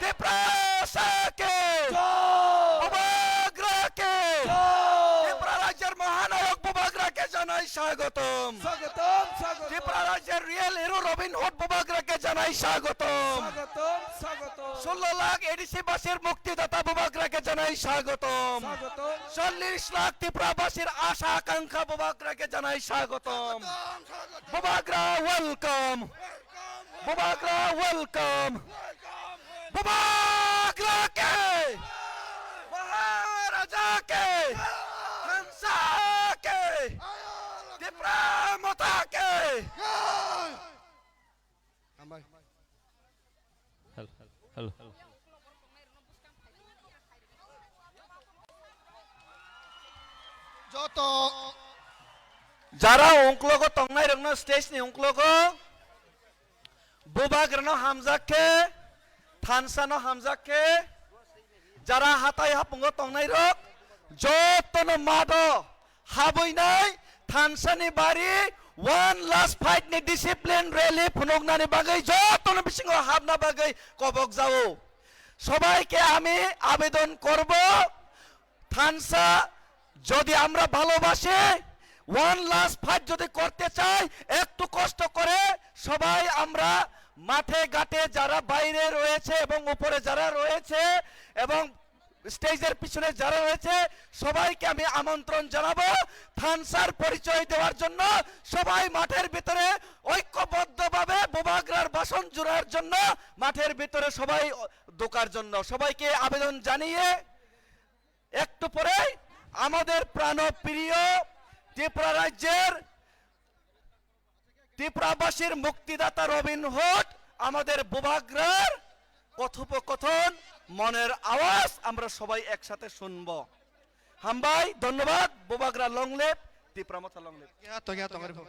Tiprasa ke. Jai. Bubagra ke. Jai. Tripura rajyer mahanayok Bubagra ke janai swagotom. Swagotom, swagotom. Tripura rajyer real hero Robin Hood Bubagra ke janai swagotom. Swagotom, swagotom. Sullo lakh A D C basir muktidata Bubagra ke janai swagotom. Swagotom. Chollish lakh Tripura basir asha akankha Bubagra ke janai swagotom. Swagotom, swagotom. Bubagra welcome. Welcome, Bubagra welcome. Welcome, welcome. Bubagra ke. Maharaja ke. Thansa ke. Tipra Motha ke. Hambai. Hello, hello. Joto. Jara ungklogo tongnai rokno stage ni ungklogo. Bubagrano hamjak khe, thansa no hamjak khe, jara hatai hapungo tongnai rok, joto no mado habwinai thansa ni bari one last fight ni discipline rally phunuknani bagwi joto no bisingo habna bagwi kobok jao. সবাইকে আমি আবেদন করব, থানসা যদি আমরা ভালোবাসি, one last fight যদি করতে চাই, একটু কষ্ট করে সবাই আমরা মাঠে ঘাটে যারা বাইরে রয়েছে এবং উপরে যারা রয়েছে এবং স্টেজের পিছনে যারা রয়েছে সবাইকে আমি আমন্ত্রণ জানাবো থানসার পরিচয় দেওয়ার জন্য। সবাই মাঠের ভিতরে ঐক্যবদ্ধভাবে বুবাগ্রার বাসন জুড়ার জন্য মাঠের ভিতরে সবাই ঢোকার জন্য সবাইকে আবেদন জানিয়ে একটু পরেই আমাদের প্রাণপ্রিয় ত্রিপুরা রাজ্যের ত্রিপুরাবাসীর মুক্তিদাতা রবিন হুড আমাদের বুবাগ্রার কথোপকথন, মনের আওয়াজ আমরা সবাই একসাথে শুনব। হামবাই, ধন্যবাদ। বুবাগ্রা long live, Tipra Motha long live. Ya, to ya, to garbo.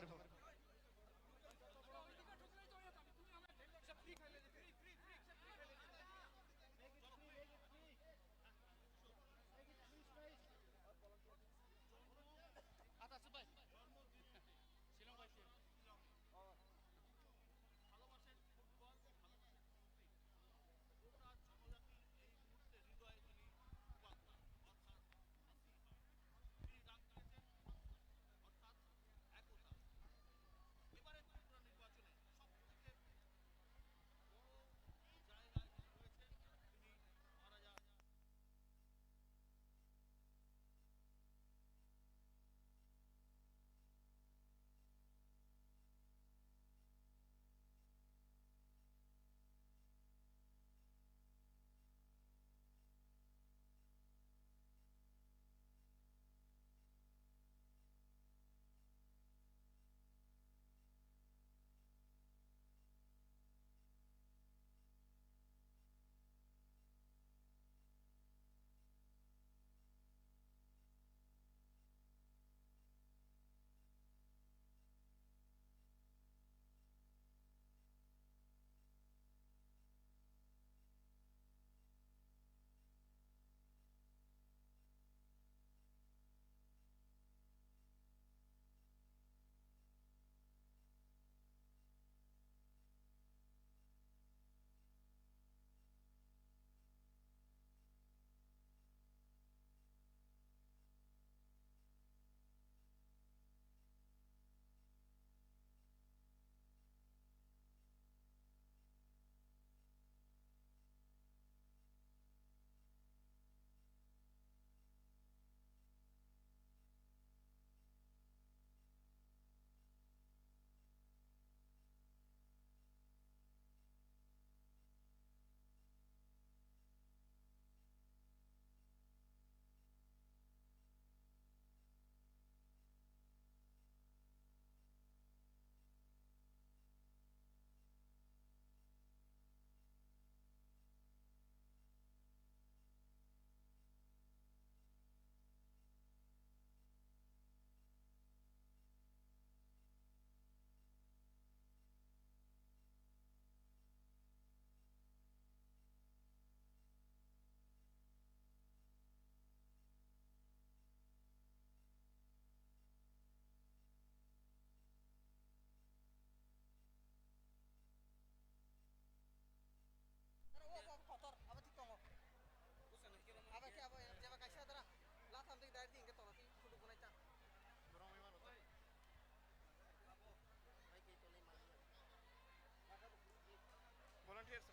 Volunteers,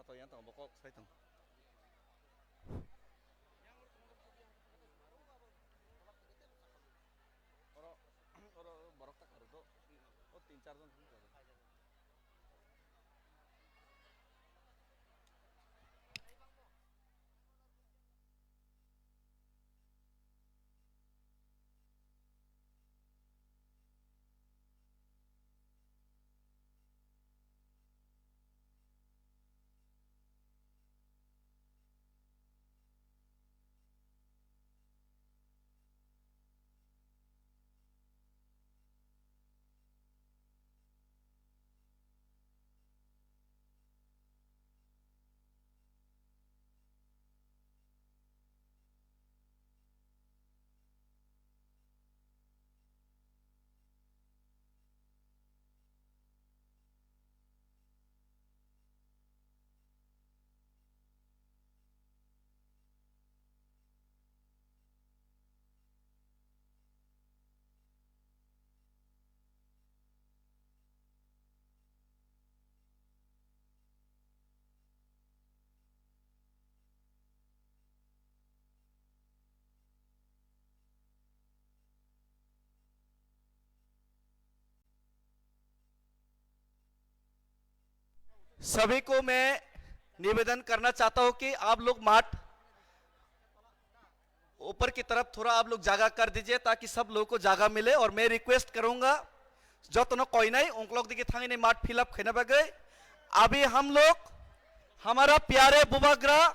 Sato yang tong bokok sai tong. Oro, oro borok tak aro do. O tin char jon thang jago. सभी को मैं निवेदन करना चाहता हूं कि आप लोग माठ ऊपर की तरफ थोड़ा आप लोग जगह कर दीजिए, ताकि सब लोगों को जगह मिले। और मैं रिक्वेस्ट करूंगा, जतनो कोई नहीं, उन लोग देखिए थांगे माठ फिल अप खेने बगे। अभी हम लोग, हमारा प्यारे बुबाग्रा,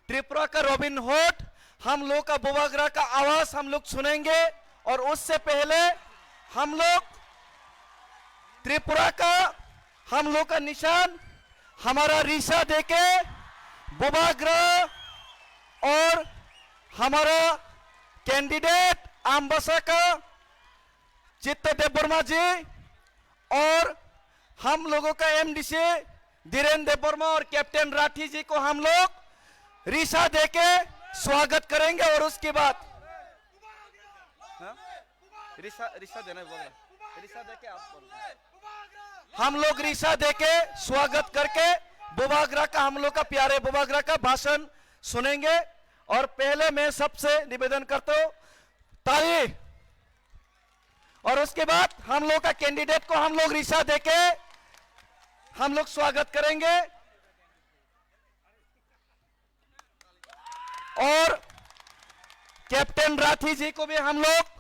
त्रिपुरा का रॉबिन हुड, हम लोग का बुबाग्रा का आवाज हम लोग सुनेंगे। और उससे पहले हम लोग त्रिपुरा का, हम लोग का निशान, हमारा रिसा देके बुबाग्रा और हमारा कैंडिडेट अम्बासा का चित्त देव वर्मा जी और हम लोगों का एमडीसी धीरेन देव वर्मा और कैप्टन राठी जी को हम लोग रिसा देके स्वागत करेंगे। और उसके बाद, हाँ? रिसा, रिसा देना है, बोल रहा। रिसा देके आप बोल रहे। हम लोग रिसा देके स्वागत करके बुबाग्रा का, हम लोग का प्यारे बुबाग्रा का भाषण सुनेंगे। और पहले मैं सबसे निवेदन करता हूँ, ताली। और उसके बाद हम लोग का कैंडिडेट को हम लोग रिसा देके हम लोग स्वागत करेंगे। और कैप्टन राठी जी को भी हम लोग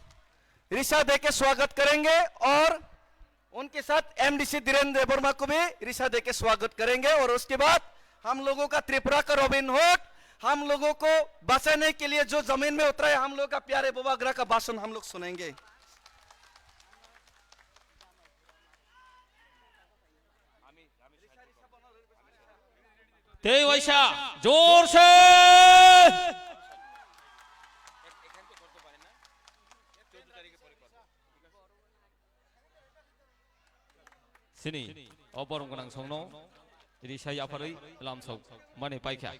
रिसा देके स्वागत करेंगे और उनके साथ एमडीसी धीरेन देव वर्मा को भी रिसा देके स्वागत करेंगे। और उसके बाद हम लोगों का त्रिपुरा का रॉबिन हुड, हम लोगों को बचाने के लिए जो जमीन में उतरा है, हम लोग का प्यारे बुबाग्रा का भाषण हम लोग सुनेंगे। Tei waisa, jorse. Sini, o borom gwnang songno risa yapharwi lamsok mani paikha.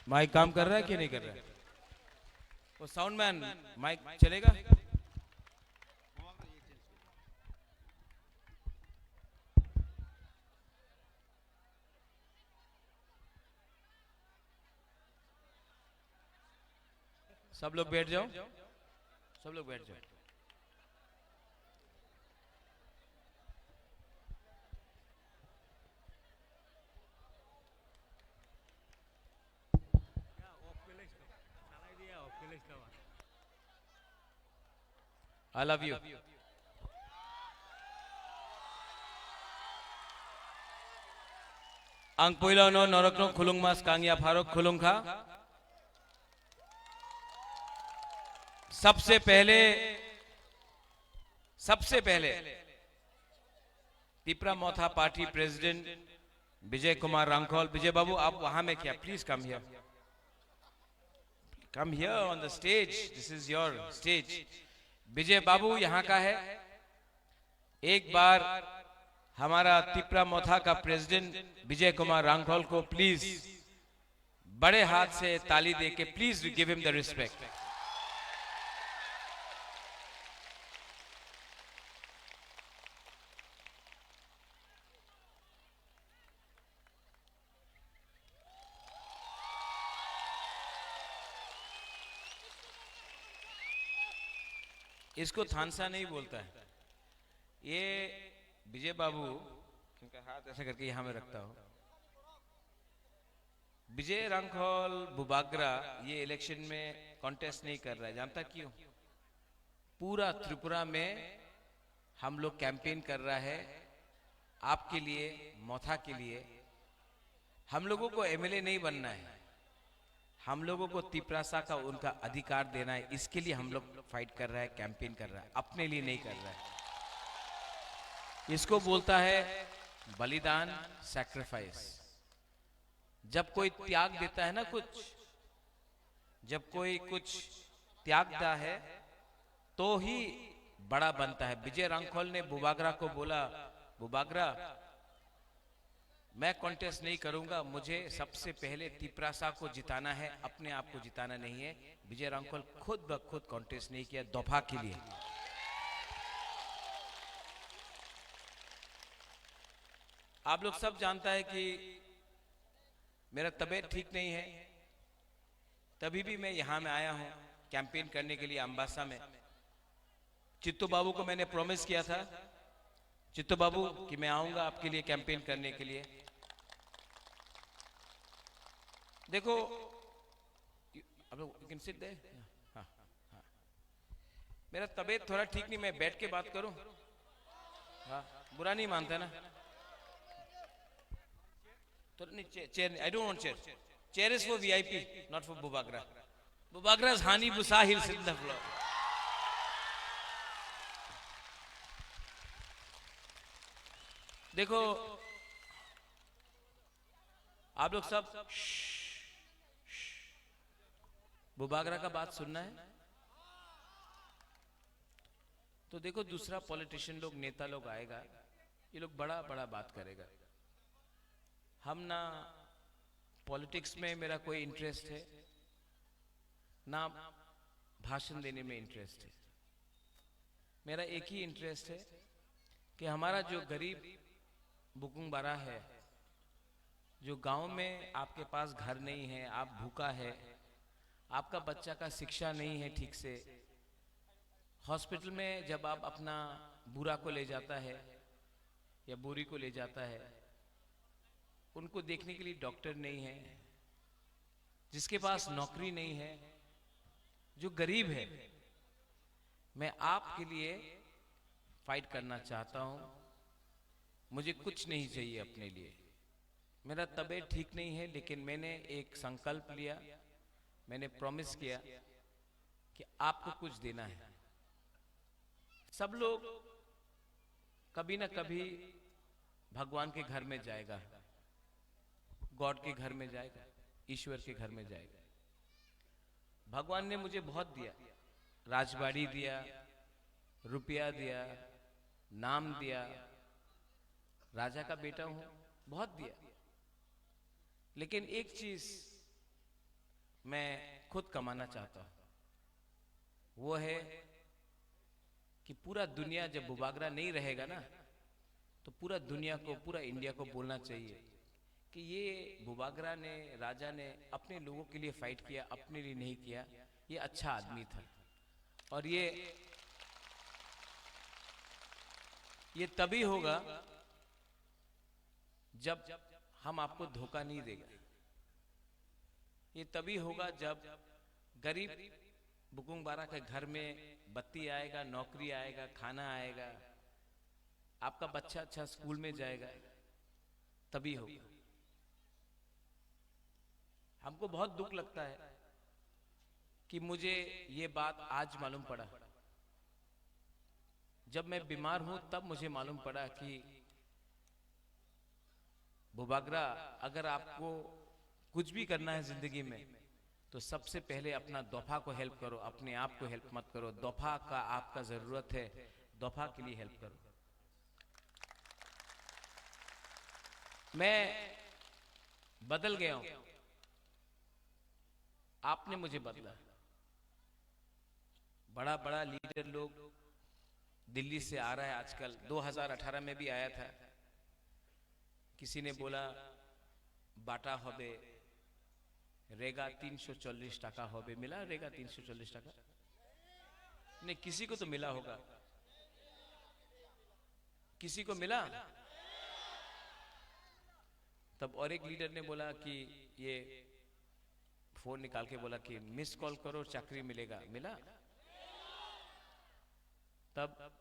Mike काम कर रहा है कि नहीं कर रहा है? वो साउंड मैन, माइक चलेगा? सब लोग बैठ जाओ, सब लोग बैठ जाओ। I love you. Ang puila no norok no khulungma skang ya pharok khulungkha. सबसे पहले, सबसे पहले Tipra Motha Party President Vijay Kumar Rangkhol. Vijay Babu, आप वहां में क्या? Please come here. Come here on the stage. This is your stage. विजय बाबू यहाँ का है। एक बार हमारा तिप्रा मोथा का प्रेसिडेंट विजय कुमार रांखल को प्लीज बड़े हाथ से ताली दे के please give him the respect. इसको थानसा नहीं बोलता है। ये विजय बाबू, इनका हाथ ऐसा करके यहाँ में रखता हूँ। विजय रांखल बुबाग्रा ये इलेक्शन में कॉन्टेस्ट नहीं कर रहा है, जानता क्यों? पूरा त्रिपुरा में हम लोग कैंपेन कर रहा है आपके लिए, मोथा के लिए। हम लोगों को एमएलए नहीं बनना है, हम लोगों को तिप्रासा का उनका अधिकार देना है, इसके लिए हम लोग फाइट कर रहा है, कैंपेन कर रहा है, अपने लिए नहीं कर रहा है। इसको बोलता है बलिदान, सैक्रिफाइस। जब कोई त्याग देता है ना कुछ, जब कोई कुछ त्यागता है तो ही बड़ा बनता है। विजय रांखल ने बुबागरा को बोला, "बुबागरा, मैं कॉन्टेस्ट नहीं करूंगा, मुझे सबसे पहले तिपरासा को जिताना है, अपने आप को जिताना नहीं है।" विजय रांखल खुद ब खुद कॉन्टेस्ट नहीं किया दोफा के लिए। आप लोग सब जानता है कि मेरा तबीयत ठीक नहीं है, तभी भी मैं यहाँ में आया हूँ कैंपेन करने के लिए अम्बासा में। चित्तू बाबू को मैंने प्रॉमिस किया था, चित्तू बाबू, कि मैं आऊंगा आपके लिए कैंपेन करने के लिए। देखो, you- आप लोग, you can sit there। हाँ, हाँ। मेरा तबीयत थोड़ा ठीक नहीं, मैं बैठ के बात करूं? हाँ, बुरा नहीं मानते ना? थोड़ा नहीं, चे- चेयर नहीं, I don't want chair. Chair is for V I P, not for Bubagra. Bubagra's honey busa, he'll sit in the floor. देखो, आप लोग सब बुबागरा का बात सुनना है। तो देखो, दूसरा पॉलिटिशियन लोग, नेता लोग आएगा, ये लोग बड़ा बड़ा बात करेगा। हम ना पॉलिटिक्स में मेरा कोई इंटरेस्ट है, ना भाषण देने में इंटरेस्ट है। मेरा एक ही इंटरेस्ट है कि हमारा जो गरीब बुकुंग बारा है, जो गांव में आपके पास घर नहीं है, आप भूखा है, आपका बच्चा का शिक्षा नहीं है ठीक से, हॉस्पिटल में जब आप अपना बूढ़ा को ले जाता है या बूढ़ी को ले जाता है, उनको देखने के लिए डॉक्टर नहीं है, जिसके पास नौकरी नहीं है, जो गरीब है, मैं आपके लिए फाइट करना चाहता हूँ। मुझे कुछ नहीं चाहिए अपने लिए। मेरा तबीयत ठीक नहीं है, लेकिन मैंने एक संकल्प लिया, मैंने प्रॉमिस किया कि आपको कुछ देना है। सब लोग कभी ना कभी भगवान के घर में जाएगा, गॉड के घर में जाएगा, ईश्वर के घर में जाएगा। भगवान ने मुझे बहुत दिया, राजबाड़ी दिया, रुपया दिया, नाम दिया, राजा का बेटा हूँ, बहुत दिया। लेकिन एक चीज मैं खुद कमाना चाहता हूँ, वो है कि पूरा दुनिया जब बुबागरा नहीं रहेगा ना, तो पूरा दुनिया को, पूरा इंडिया को बोलना चाहिए कि ये बुबागरा ने, राजा ने अपने लोगों के लिए फाइट किया, अपने लिए नहीं किया, ये अच्छा आदमी था। और ये, ये तभी होगा जब हम आपको धोखा नहीं देगा। ये तभी होगा जब गरीब बुकुंग बारा के घर में बत्ती आएगा, नौकरी आएगा, खाना आएगा, आपका बच्चा अच्छा स्कूल में जाएगा, तभी होगा। हमको बहुत दुख लगता है कि मुझे ये बात आज मालूम पड़ा। जब मैं बीमार हूं, तब मुझे मालूम पड़ा कि बुबागरा, अगर आपको कुछ भी करना है जिंदगी में, तो सबसे पहले अपना दोफा को हेल्प करो, अपने आप को हेल्प मत करो। दोफा का आपका जरूरत है, दोफा के लिए हेल्प करो। मैं बदल गया हूं, आपने मुझे बदला। बड़ा बड़ा लीडर लोग दिल्ली से आ रहा है आजकल, दो हज़ार अठारह में भी आया था। किसी ने बोला, बाटा होबे, रेगा तीन सौ चालीस टका होबे। मिला रेगा तीन सौ चालीस टका? नहीं, किसी को तो मिला होगा, किसी को मिला? तब और एक लीडर ने बोला कि ये फोन निकाल के बोला कि मिस कॉल करो, चाकरी मिलेगा। मिला? तब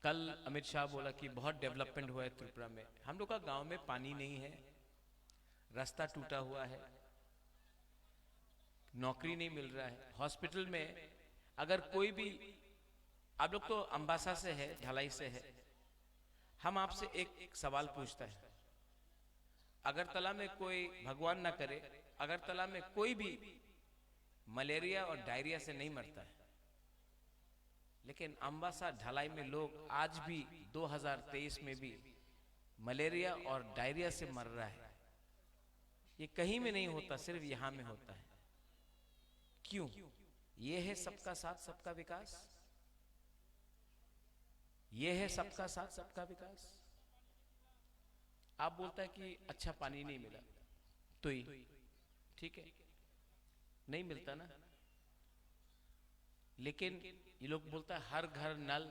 कल अमित शाह बोला कि बहुत डेवलपमेंट हुआ है त्रिपुरा में। हम लोग का गांव में पानी नहीं है, रास्ता टूटा हुआ है, नौकरी नहीं मिल रहा है। हॉस्पिटल में अगर कोई भी, आप लोग तो अम्बासा से है, धलाई से है, हम आपसे एक सवाल पूछता है, अगरतला में कोई, भगवान ना करे, अगरतला में कोई भी मलेरिया और डायरिया से नहीं मरता है, लेकिन अम्बासा ढलाई में लोग आज भी दो हज़ार तेईस में भी मलेरिया और डायरिया से मर रहा है। ये कहीं में नहीं होता, सिर्फ यहाँ में होता है। क्यों? ये है सबका साथ, सबका विकास। ये है सबका साथ, सबका विकास। आप बोलता है कि अच्छा पानी नहीं मिला, तुई, ठीक है, नहीं मिलता ना, लेकिन ये लोग बोलता है हर घर नल,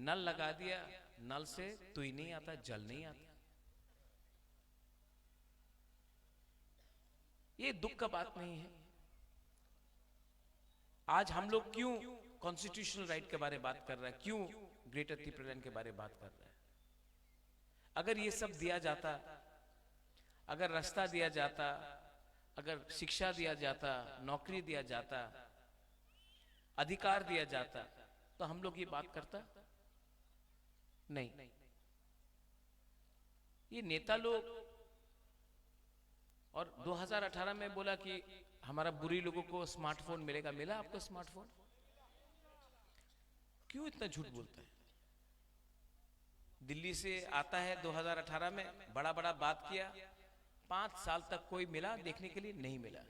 नल लगा दिया, नल से तुई नहीं आता, जल नहीं आता। ये दुख का बात नहीं है? आज हम लोग क्यों कॉन्स्टिट्यूशनल राइट के बारे में बात कर रहा है, क्यों ग्रेटर तिप्रालैंड के बारे में बात कर रहा है? अगर ये सब दिया जाता, अगर रास्ता दिया जाता, अगर शिक्षा दिया जाता, नौकरी दिया जाता, अधिकार दिया जाता, तो हम लोग ये बात करता नहीं। ये नेता लोग, और दो हज़ार अठारह में बोला कि हमारा बुरी लोगों को स्मार्टफोन मिलेगा, मिला आपको स्मार्टफोन? क्यों इतना झूठ बोलता है? दिल्ली से आता है दो हज़ार अठारह में, बड़ा बड़ा बात किया, पांच साल तक कोई मिला देखने के लिए नहीं मिला।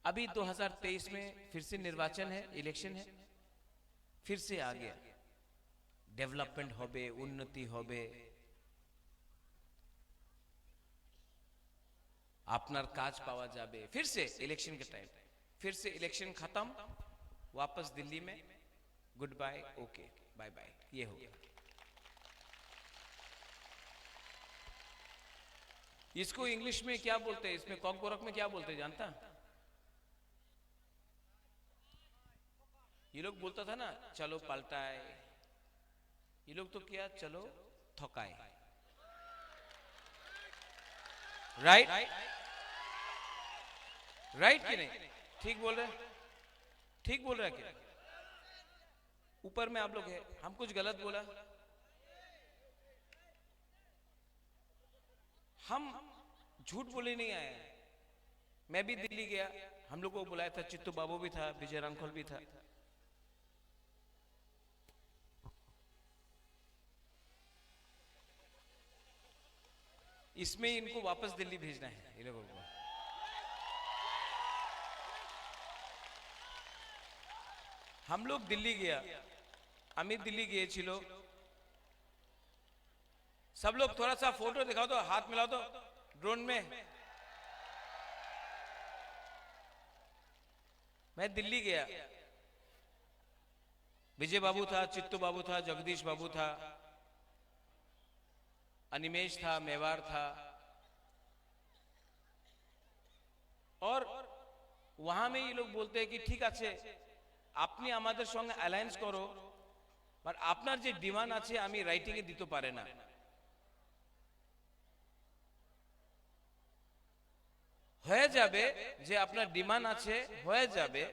अभी दो हज़ार तेईस में फिर से निर्वाचन है, इलेक्शन है, फिर से आ गया, डेवलपमेंट होबे, उन्नति होबे, আপনার কাজ পাওয়া যাবে। फिर से इलेक्शन के टाइम, फिर से इलेक्शन खत्म, वापस दिल्ली में, goodbye, okay, bye bye, ये हो गया। इसको इंग्लिश में क्या बोलते हैं, इसमें कॉकबोरक में क्या बोलते हैं, जानता? ये लोग बोलता था ना, चलो पलटाए, ये लोग तो क्या, चलो थकाए। राइट? राइट कि नहीं? ठीक बोल रहे? ठीक बोल रहे कि नहीं? ऊपर में आप लोग हैं, हम कुछ गलत बोला? हम झूठ बोले नहीं आए हैं। मैं भी दिल्ली गया, हम लोग को बुलाया था, चित्तू बाबू भी था, विजय रांखल भी था। इसमें इनको वापस दिल्ली भेजना है, ये लोगों को। हम लोग दिल्ली गया, আমি দিল্লি গিয়েছিল। सब लोग थोड़ा सा फोटो दिखाओ तो, हाथ मिलाओ तो, ड्रोन में। मैं दिल्ली गया, विजय बाबू था, चित्तू बाबू था, जगदीश बाबू था, अनिमेश था, मेवार था, और वहां में ये लोग बोलते हैं कि ঠিক আছে, আপনি আমাদের সঙ্গে অ্যালায়েন্স করো, বাট আপনার যে ডিমান্ড আছে আমি রাইটিং এ দিতে পারে না। হয়ে যাবে, যে আপনার ডিমান্ড আছে হয়ে যাবে,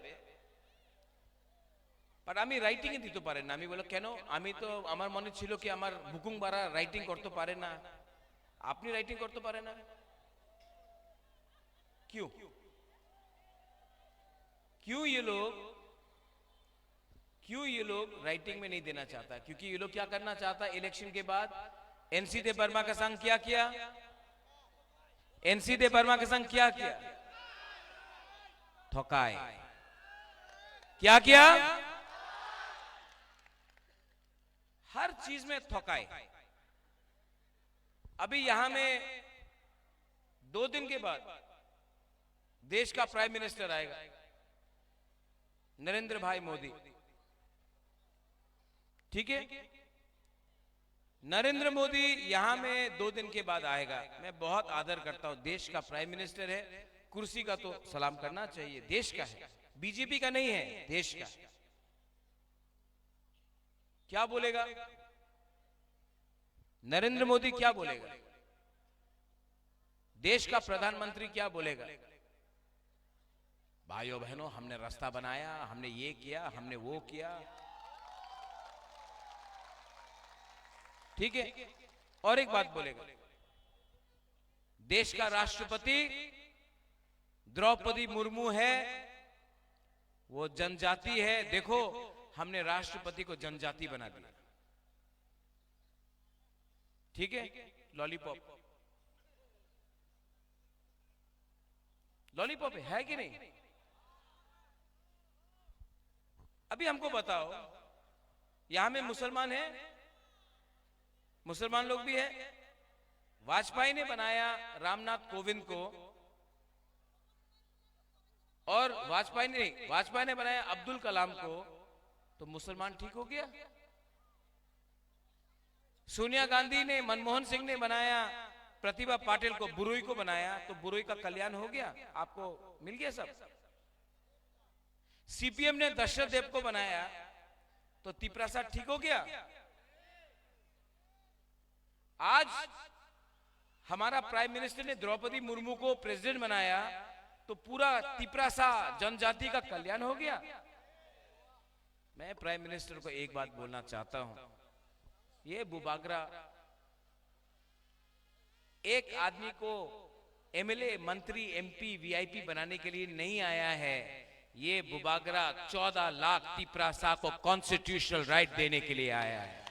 বাট আমি রাইটিং এ দিতে পারেন না। আমি বলে, কেন? আমি তো, আমার মনে ছিল কি আমার বুকুং বারা রাইটিং করতে পারে না, আপনি রাইটিং করতে পারে না। क्यों? क्यों ये लोग, क्यों ये लोग राइटिंग में नहीं देना चाहता? क्योंकि ये लोग क्या करना चाहता है इलेक्शन के बाद? एनसी देबबर्मा के संग क्या किया? एनसी देबबर्मा के संग क्या किया? थकाए। क्या किया? हर चीज में थकाए। अभी यहां में दो दिन के बाद देश का प्राइम मिनिस्टर आएगा, नरेंद्र भाई मोदी। ठीक है, नरेंद्र मोदी यहां में दो दिन के बाद आएगा। मैं बहुत आदर करता हूं, देश का प्राइम मिनिस्टर है, कुर्सी का तो सलाम करना चाहिए, देश का है, बीजेपी का नहीं है, देश का। क्या बोलेगा नरेंद्र मोदी, क्या बोलेगा? देश का प्रधानमंत्री क्या बोलेगा? भाइयों बहनों, हमने रास्ता बनाया, हमने ये किया, हमने वो किया। ठीक है, और एक बात बोलेगा, देश का राष्ट्रपति द्रौपदी मुर्मू है, वो जनजाति है। देखो, हमने राष्ट्रपति को जनजाति बना दिया। ठीक है, लॉलीपॉप, लॉलीपॉप है कि नहीं? अभी हमको बताओ, यहां में मुसलमान है, मुसलमान लोग भी है। वाजपेयी ने बनाया रामनाथ कोविंद को, और वाजपेयी ने नहीं, वाजपेयी ने बनाया अब्दुल कलाम को, तो मुसलमान ठीक हो गया। सोनिया गांधी ने, मनमोहन सिंह ने बनाया प्रतिभा पाटिल को, बुरुई को बनाया, तो बुरुई का कल्याण हो गया, आपको मिल गया सब। सीपीएम ने दशरथ देव को बनाया, तो तिपरासा ठीक हो गया। आज हमारा प्राइम मिनिस्टर ने द्रौपदी मुर्मू को प्रेसिडेंट बनाया, तो पूरा तिपरासा जनजाति का कल्याण हो गया। मैं प्राइम मिनिस्टर को एक बात बोलना चाहता हूं, ये बुबागरा एक आदमी को एमएलए, मंत्री, एमपी, वीआईपी बनाने के लिए नहीं आया है। ये बुबागरा चौदह लाख तिपरासा को कॉन्स्टिट्यूशनल राइट देने के लिए आया है।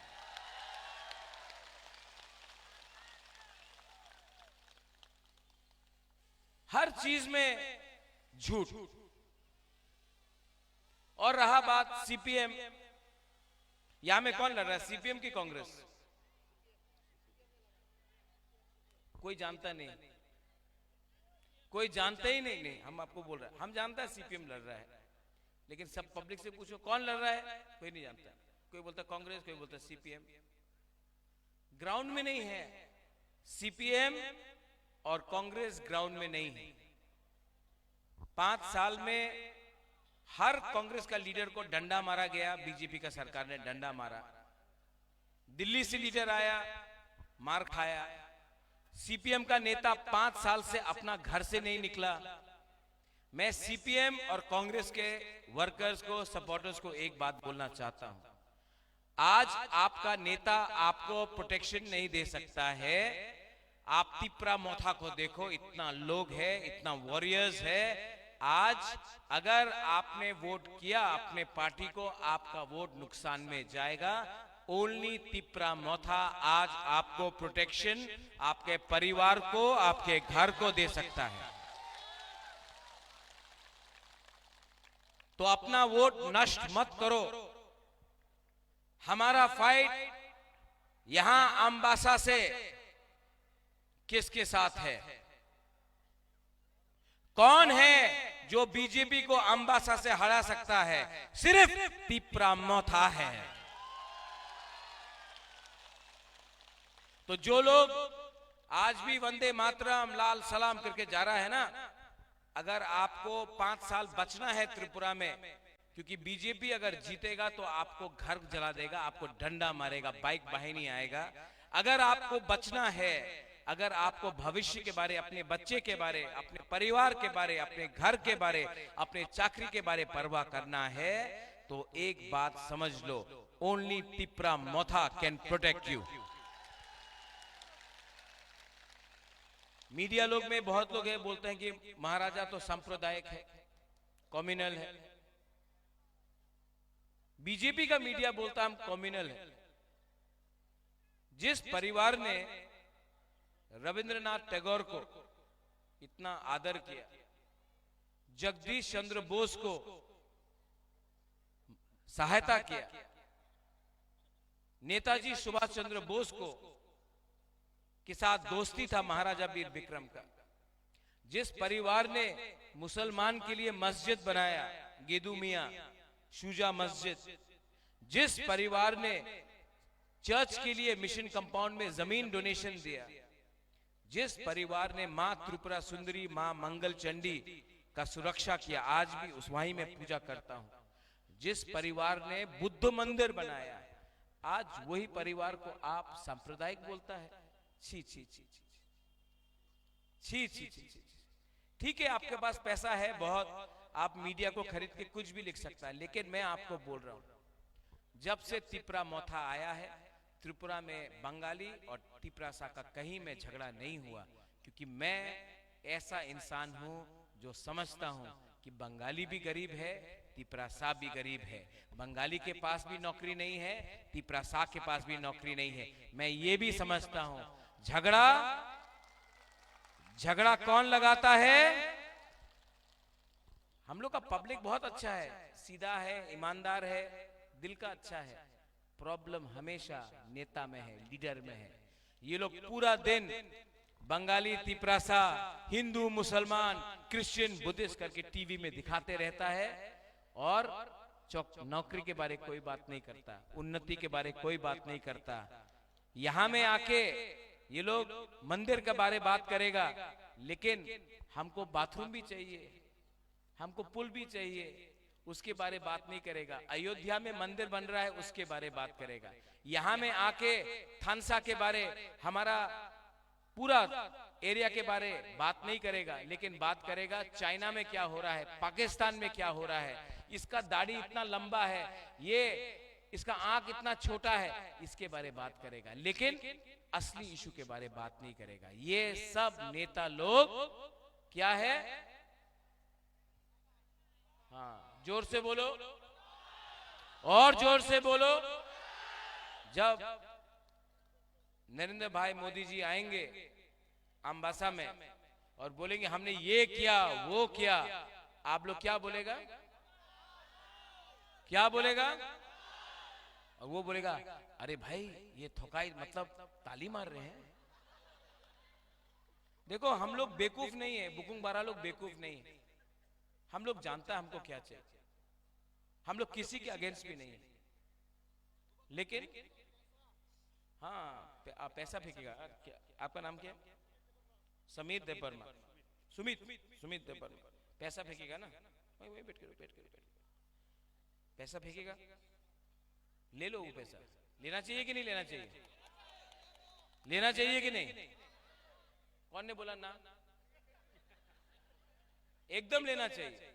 हर चीज में झूठ। और रहा बात सीपीएम, यहां में कौन लड़ रहा है, सीपीएम की कांग्रेस? कोई जानता नहीं, कोई जानता ही नहीं। नहीं, हम आपको बोल रहे हैं, हम जानता है सीपीएम लड़ रहा है, लेकिन सब पब्लिक से पूछो कौन लड़ रहा है, कोई नहीं जानता। कोई बोलता कांग्रेस, कोई बोलता सीपीएम। ग्राउंड में नहीं है, सीपीएम और कांग्रेस ग्राउंड में नहीं है। पांच साल में हर कांग्रेस का लीडर को डंडा मारा गया, बीजेपी का सरकार ने डंडा मारा। दिल्ली से लीडर आया, मार खाया। सीपीएम का नेता पांच साल से अपना घर से नहीं निकला। मैं सीपीएम और कांग्रेस के वर्कर्स को, सपोर्टर्स को एक बात बोलना चाहता हूं, आज आपका नेता आपको प्रोटेक्शन नहीं दे सकता है। आप तिपरा मोथा को देखो, इतना लोग है, इतना वॉरियर्स है। आज अगर आपने वोट किया अपने पार्टी को, आपका वोट नुकसान में जाएगा। ओनली तिपरा मोथा आज आपको प्रोटेक्शन, आपके परिवार को, आपके घर को दे सकता है। तो अपना वोट नष्ट मत करो। हमारा फाइट यहां अम्बासा से किसके साथ है? कौन है जो बीजेपी को अम्बासा से हरा सकता है? सिर्फ तिपरा मोथा है। तो जो लोग आज भी वंदे मातरम, लाल सलाम करके जा रहा है ना, अगर आपको पांच साल बचना है त्रिपुरा में, क्योंकि बीजेपी अगर जीतेगा तो आपको घर जला देगा, आपको डंडा मारेगा, बाइक वाहिनी आएगा। अगर आपको बचना है, अगर आपको भविष्य के बारे, अपने बच्चे के बारे, अपने परिवार के बारे, अपने घर के बारे, अपने चाकरी के बारे परवाह करना है, तो एक बात समझ लो, ओनली तिपरा मोथा कैन प्रोटेक्ट यू। मीडिया लोग में बहुत लोग हैं, बोलते हैं कि महाराजा तो सांप्रदायिक है, कम्युनल है। बीजेपी का मीडिया बोलता है हम कम्युनल है। जिस परिवार ने रविंद्रनाथ टैगोर को इतना आदर किया, जगदीश चंद्र बोस को सहायता किया, नेताजी सुभाष चंद्र बोस को के साथ दोस्ती था महाराजा वीर विक्रम का, जिस परिवार ने मुसलमान के लिए मस्जिद बनाया, गेदू मियाँ, शुजा मस्जिद, जिस परिवार ने चर्च के लिए मिशन कंपाउंड में जमीन डोनेशन दिया, जिस परिवार ने माँ त्रिपुरा सुंदरी, माँ मंगल चंडी का सुरक्षा किया, आज भी उस वहीं में पूजा करता हूँ। जिस परिवार ने बुद्ध मंदिर बनाया है, आज वही परिवार को आप सांप्रदायिक बोलता है। छी, छी, छी, छी, छी। छी, छी, छी, छी। ठीक है, आपके पास पैसा है बहुत, आप मीडिया को खरीद के कुछ भी लिख सकता है, लेकिन मैं आपको बोल रहा हूँ, जब से तिपरा मोथा आया है, त्रिपुरा में बंगाली और तिपरासा का कहीं में झगड़ा नहीं हुआ, क्योंकि मैं ऐसा इंसान हूं जो समझता हूं कि बंगाली भी गरीब है, तिपरासा भी गरीब है। बंगाली के पास भी नौकरी नहीं है, तिपरासा के पास भी नौकरी नहीं है। मैं ये भी समझता हूं, झगड़ा, झगड़ा कौन लगाता है? हम लोग का पब्लिक बहुत अच्छा है, सीधा है, ईमानदार है, दिल का अच्छा है। प्रॉब्लम हमेशा नेता में है, लीडर में है। ये लोग पूरा दिन बंगाली, तिपरासा, हिंदू, मुसलमान, क्रिश्चियन, बुद्धिस्ट करके टीवी में दिखाते रहता है और चौक नौकरी के बारे कोई बात नहीं करता, उन्नति के बारे कोई बात नहीं करता। यहाँ में आके ये लोग मंदिर के बारे बात करेगा, लेकिन हमको बाथरूम भी चाहिए, हमको पुल भी चाहिए, उसके बारे बात नहीं करेगा। अयोध्या में मंदिर बन रहा है, उसके बारे बात करेगा। यहाँ में आके थानसा के बारे, हमारा पूरा एरिया के बारे बात नहीं करेगा, लेकिन बात करेगा चाइना में क्या हो रहा है, पाकिस्तान में क्या हो रहा है, इसका दाढ़ी इतना लंबा है, ये इसका आंख इतना छोटा है, इसके बारे बात करेगा, लेकिन असली इशू के बारे बात नहीं करेगा। ये सब नेता लोग क्या है? हाँ, जोर से बोलो, और जोर से बोलो। जब नरेंद्र भाई मोदी जी आएंगे अम्बासा में और बोलेंगे, "हमने ये किया, वो किया," आप लोग क्या बोलेगा? क्या बोलेगा? और वो बोलेगा, "अरे भाई, ये थोकाई, मतलब, ताली मार रहे हैं।" देखो, हम लोग बेवकूफ नहीं है, बुकुंग बारा लोग बेवकूफ नहीं है। हम लोग जानता है हमको क्या चाहिए। हम लोग किसी के अगेंस्ट भी नहीं है। लेकिन हाँ, पे-, आप पैसा फेंकेगा। क्या, आपका नाम क्या है? समीर देबबर्मा। सुमित, सुमित देबबर्मा। पैसा फेंकेगा ना? वहीं, वहीं बैठ के, बैठ के, बैठ के। पैसा फेंकेगा, ले लो वो पैसा। लेना चाहिए कि नहीं लेना चाहिए? लेना चाहिए कि नहीं? कौन ने बोला ना? एकदम लेना चाहिए।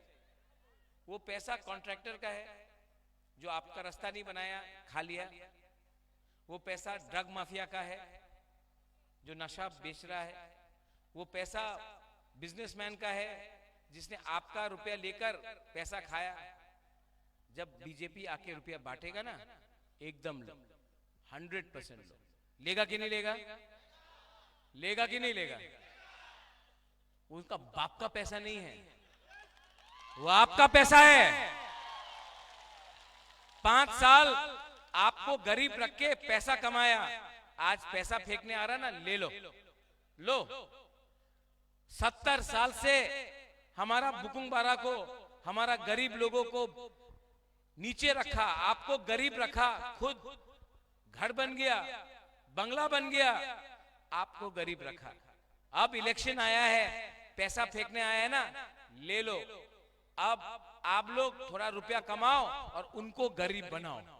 वो पैसा कॉन्ट्रैक्टर का है, जो आपका रास्ता नहीं बनाया, खा लिया। वो पैसा ड्रग माफिया का है, जो नशा बेच रहा है। वो पैसा बिजनेसमैन का है, जिसने आपका रुपया लेकर पैसा खाया। जब बीजेपी आके रुपया बांटेगा ना, एकदम लो, हंड्रेड परसेंट लो। लेगा कि नहीं लेगा? लेगा कि नहीं लेगा? उनका बाप का पैसा नहीं है, वो आपका पैसा है। पांच साल आपको गरीब रख के पैसा कमाया, आज पैसा फेंकने आ रहा ना, ले लो, लो। सत्तर साल से हमारा बुकुंग बारा को, हमारा गरीब लोगों को नीचे रखा, आपको गरीब रखा, खुद घर बन गया, बंगला बन गया, आपको गरीब रखा। अब इलेक्शन आया है, पैसा फेंकने आया है ना, ले लो। अब आप लोग थोड़ा रुपया कमाओ और उनको गरीब बनाओ,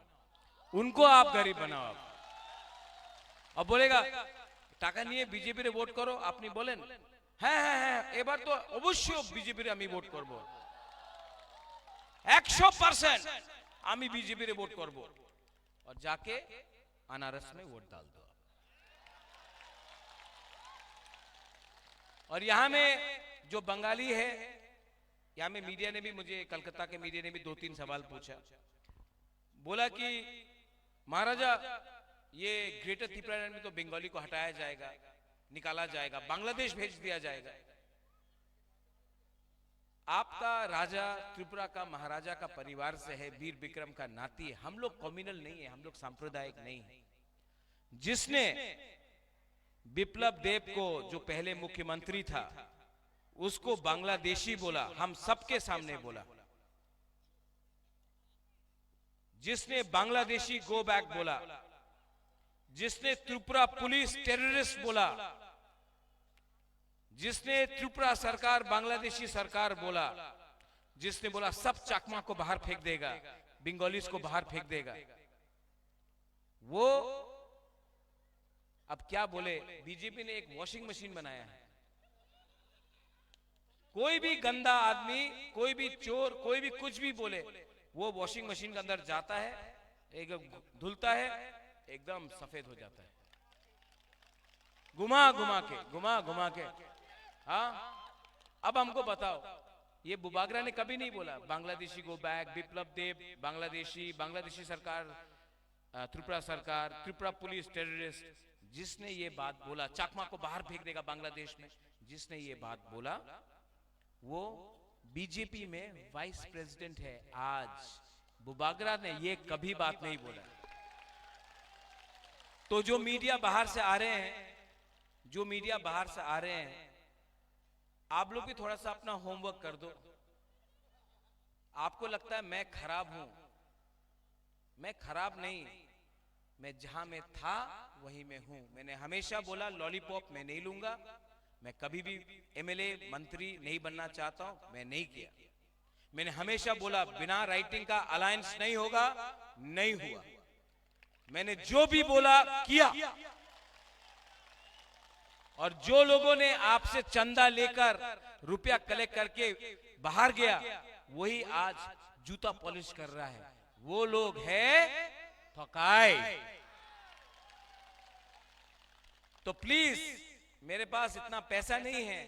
उनको आप गरीब बनाओ। अब बोलेगा, "টাকা নিয়ে বিজেপিরে ভোট করো," আপনি বলেন, "হ্যাঁ, হ্যাঁ, হ্যাঁ, এবার তো অবশ্যই বিজেপিরে আমি ভোট করব, একশো পার্সেন্ট আমি বিজেপিরে ভোট করব।" और जाके अनारस में वोट डाल दो। और यहाँ में जो बंगाली है, यहाँ में मीडिया ने भी मुझे, कलकत्ता के मीडिया ने भी दो तीन सवाल पूछा, बोला कि महाराजा, ये ग्रेटर तिप्रालैंड में तो बंगाली को हटाया जाएगा, निकाला जाएगा, बांग्लादेश भेज दिया जाएगा। आपका राजा त्रिपुरा का महाराजा का परिवार से है, वीर विक्रम का नाती है। हम लोग कम्युनल नहीं है, हम लोग सांप्रदायिक नहीं है। जिसने विप्लव देव को, जो पहले मुख्यमंत्री था, उसको बांग्लादेशी बोला, हम सबके सामने बोला। जिसने बांग्लादेशी गो बैक बोला, जिसने त्रिपुरा पुलिस टेररिस्ट बोला, जिसने त्रिपुरा सरकार बांग्लादेशी सरकार बोला, जिसने बोला सब चाकमा को बाहर फेंक देगा, बंगालीज को बाहर फेंक देगा, वो अब क्या बोले, बीजेपी ने एक वॉशिंग मशीन बनाया है। कोई भी गंदा आदमी, कोई भी चोर, कोई भी कुछ भी बोले, वो वॉशिंग मशीन के अंदर जाता है, एक धुलता है, एकदम सफेद हो जाता है। घुमा घुमा के, घुमा घुमा के। हाँ, अब हमको बताओ, ये बुबागरा ने कभी नहीं बोला बांग्लादेशी गो बैक, विप्लव देव बांग्लादेशी, बांग्लादेशी सरकार, अ, त्रिपुरा सरकार, त्रिपुरा पुलिस टेररिस्ट, जिसने ये बात बोला, चाकमा को बाहर फेंक देगा बांग्लादेश में, जिसने ये बात बोला, वो बीजेपी में वाइस प्रेसिडेंट है आज। बुबागरा ने ये कभी बात नहीं बोला। तो जो मीडिया बाहर से आ रहे हैं, जो मीडिया बाहर से आ रहे हैं, आप लोग भी थोड़ा सा अपना होमवर्क कर दो। आपको लगता है मैं खराब हूं, मैं खराब नहीं, मैं जहां में था वहीं में हूं। मैंने हमेशा बोला लॉलीपॉप मैं नहीं लूंगा, मैं कभी भी एमएलए मंत्री नहीं बनना चाहता हूं, मैं नहीं किया। मैंने हमेशा बोला बिना राइटिंग का अलायंस नहीं होगा, नहीं हुआ। मैंने जो भी बोला किया। और जो लोगों ने आपसे चंदा लेकर रुपया कलेक्ट करके बाहर गया, वही आज जूता पॉलिश कर रहा है। वो लोग है ठकाई। तो प्लीज, मेरे पास इतना पैसा नहीं है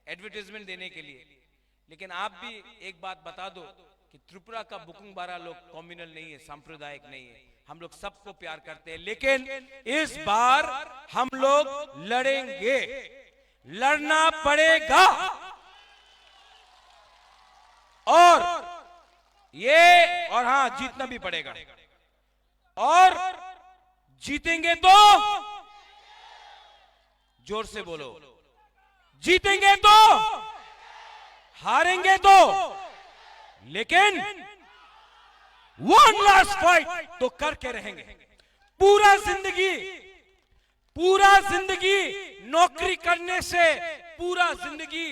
एडवर्टाइजमेंट देने के लिए, लेकिन आप भी एक बात बता दो कि त्रिपुरा का बुकुंगबारा लोग कम्युनल नहीं है, सांप्रदायिक नहीं है। हम लोग सबको प्यार करते हैं, लेकिन इस बार हम लोग लड़ेंगे, लड़ना पड़ेगा। और ये, और हाँ, जीतना भी पड़ेगा। और जीतेंगे तो, जोर से बोलो, जीतेंगे तो, हारेंगे तो, लेकिन वन लास्ट फाइट तो करके रहेंगे। पूरा जिंदगी, पूरा जिंदगी नौकरी करने से, पूरा जिंदगी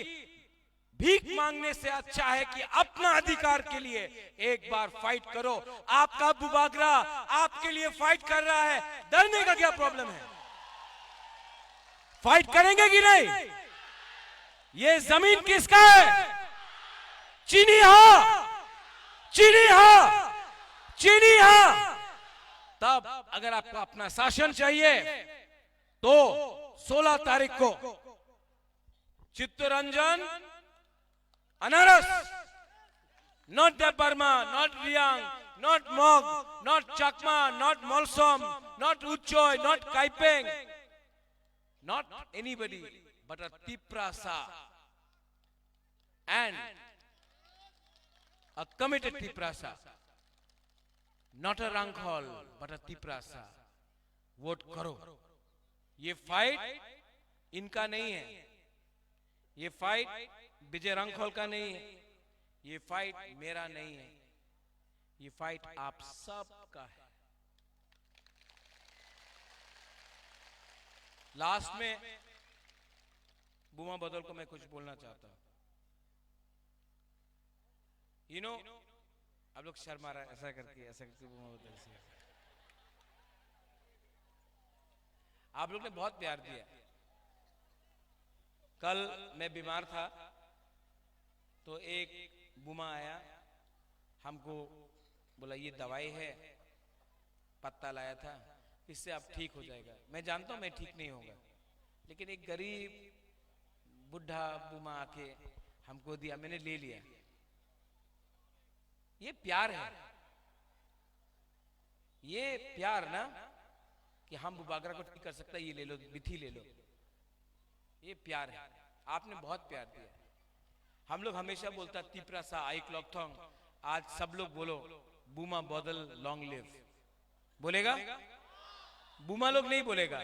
भीख मांगने से अच्छा है कि अपना अधिकार के लिए एक बार फाइट करो। आपका बुबागरा आपके लिए फाइट कर रहा है, डरने का क्या प्रॉब्लम है? फाइट करेंगे कि नहीं? ये जमीन किसका है? चीनी हा, चीनी हा, चीनी हा। तब अगर आपको अपना शासन चाहिए तो सोलह तारीख को चित्तरंजन अनारस, not Debbarma, not Riang, not Mog, not Chakma, not Molsom, not Uchoi, not Kaipeng, not anybody but a Tiprasa and a committed Tiprasa, not a Rangkhol but a Tiprasa. Vote करो। ये फाइट इनका नहीं है, ये फाइट विजय रांखल का नहीं है, ये फाइट मेरा नहीं है, ये फाइट आप सबका है। लास्ट में बुमा बदल को मैं कुछ बोलना चाहता हूँ। यू नो, आप लोग शर्मा रहे, ऐसा करके, ऐसा करके बोल रहे थे। आप लोग ने बहुत प्यार दिया। कल मैं बीमार था, तो एक बुमा आया, हमको बोला, "ये दवाई है, पत्ता लाया था, इससे आप ठीक हो जाएगा।" मैं जानता हूँ मैं ठीक नहीं होगा, लेकिन एक गरीब बुढ़ा बुमा आके हमको दिया, मैंने ले लिया। ये प्यार है, ये प्यार ना, कि हम बुबागरा को ठीक कर सकता है, ये ले लो, बिथी ले लो, ये प्यार है। आपने बहुत प्यार दिया। हम लोग हमेशा बोलता, "तिपरा सा आइक लॉकथोंग।" आज सब लोग बोलो, "बुमा बदल, लॉन्ग लिव।" बोलेगा? बुमा लोग नहीं बोलेगा,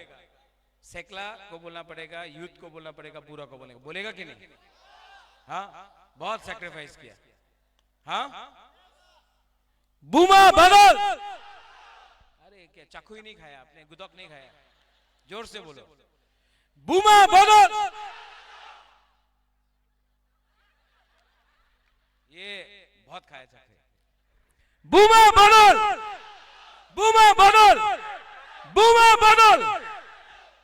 सेकला को बोलना पड़ेगा, यूथ को बोलना पड़ेगा, बुरा को बोलेगा। बोलेगा कि नहीं? हाँ, बहुत सैक्रिफाइस किया। हाँ, बुमा बदल। अरे, क्या चाकू ही नहीं खाया आपने, गुदक नहीं खाया? जोर से बोलो, बुमा बदल। ये बहुत खाया चाकू। बुमा बदल, बुमा बदल, बुमा बदल।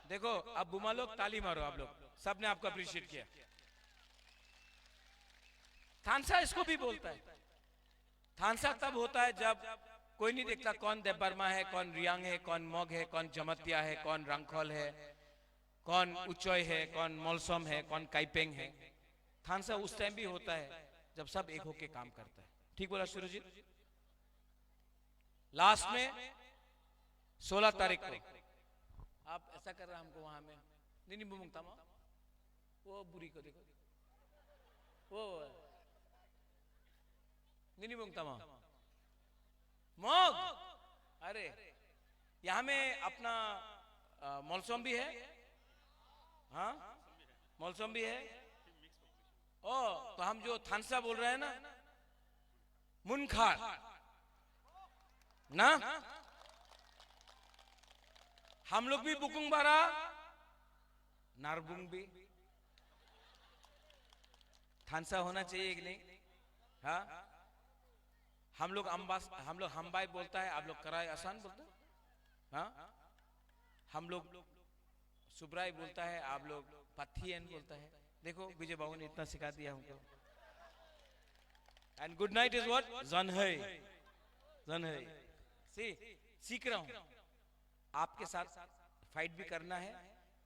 देखो, अब बुमा लोग ताली मारो, आप लोग सबने आपको अप्रिशिएट किया। थानसा इसको भी बोलता है। थानसा तब होता है जब कोई नहीं देखता कौन देबबर्मा है, कौन रियांग है, कौन मग है, कौन जमतिया है, कौन रंगखोल है, कौन उचोय है, कौन मलसम है, कौन काइपेंग है। थानसा उस टाइम भी होता है जब सब एक होके काम करता है। ठीक बोला सुरजीत? लास्ट में सोलह तारीख को आप ऐसा कर रहा हमको वहां में, नहीं, नहीं, बुमुंग तमा, वो बुरी को देखो, वो, नहीं, नहीं, बुमुंग तमा, मग, अरे, यहाँ में अपना, अ, मौलसम भी है, हाँ, मौलसम भी है। ओ, तो हम जो थानसा बोल रहे हैं ना, मुनखार ना, हम लोग भी बुकुंग बारा, नारबुंग भी। थानसा होना चाहिए कि नहीं? हाँ, हम लोग अम्बास, हम लोग हम्बाई बोलता है, आप लोग कराई आसान बोलते हैं। हाँ, हम लोग सुब्राई बोलता है, आप लोग पथियन बोलता है। देखो, विजय बाबू ने इतना सिखा दिया हमको। And good night is what? Janhai। Janhai। See, सीख रहा हूँ। आपके साथ फाइट भी करना है,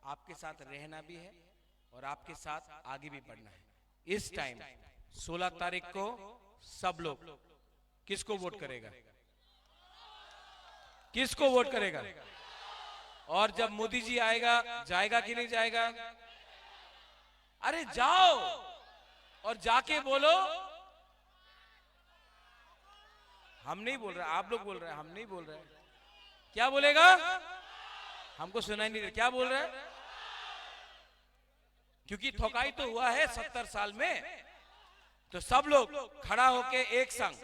आपके साथ रहना भी है और आपके साथ आगे भी बढ़ना है। इस टाइम सोलह तारीख को सब लोग किसको वोट करेगा? किसको वोट करेगा? और जब मोदी जी आएगा, जाएगा कि नहीं जाएगा? अरे जाओ और जाके बोलो, हम नहीं बोल रहे, आप लोग बोल रहे हैं, हम नहीं बोल रहे हैं। क्या बोलेगा? हमको सुनाई नहीं दे, क्या बोल रहे हैं? क्योंकि ठोकाई तो हुआ है सत्तर साल में, तो सब लोग खड़ा होके एक संग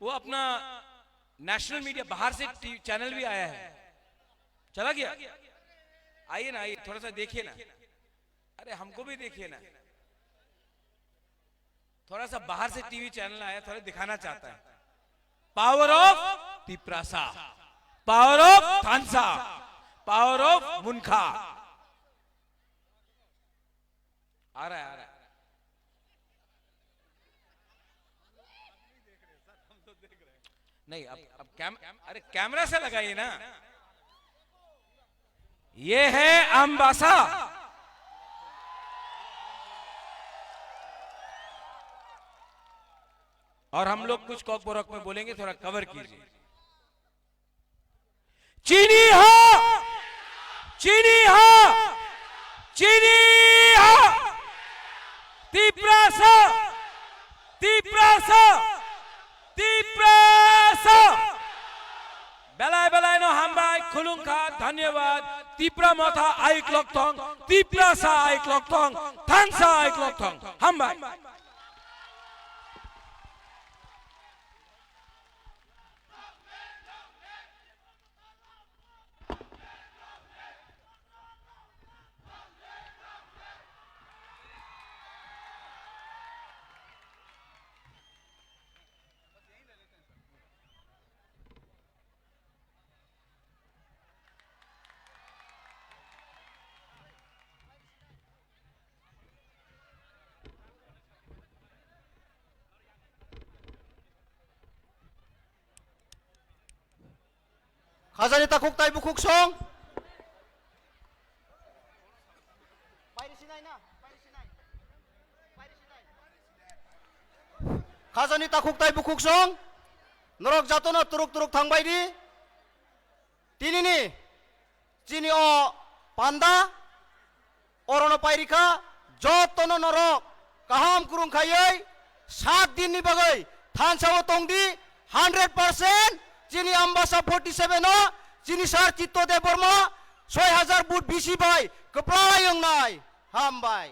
वो अपना नेशनल मीडिया, बाहर से टीवी चैनल भी आया है, चला गया। आइए ना, आइए, थोड़ा सा देखिए ना। अरे, हमको भी देखिए ना, थोड़ा सा बाहर से टीवी चैनल आया, थोड़ा दिखाना चाहता है। Power of Tiprasa, power of थानसा, पावर ऑफ मुनखा। आ रहा है, आ रहा है। नहीं, अब, अब कैम-, अरे, कैमरा से लगाइए ना। ये है अम्बासा। और हम लोग कुछ कॉकबरक में बोलेंगे, थोड़ा कवर कीजिए। Chini ha! Chini ha! Chini ha! Tiprasa! Tiprasa! Tiprasa! Belai belai no hambai khulungkha, dhanyabad. Tipra Motha aiklok thong, Tiprasa aiklok thong, Thansa aiklok thong. Hambai. Khajani takhuk tai bukhuk song. Khajani takhuk tai bukhuk song. Norok jatono turuk turuk thangbai di. Tinini chini o panda orono pairikha, jotono norok kaham kurung khaiwi sat dinni bagwi thansao tongdi, hundred percent chini Ambasa forty seven o chini sir Chitto Debbarma soi hajar vote bisi bai kwplai wngnai. Hambai.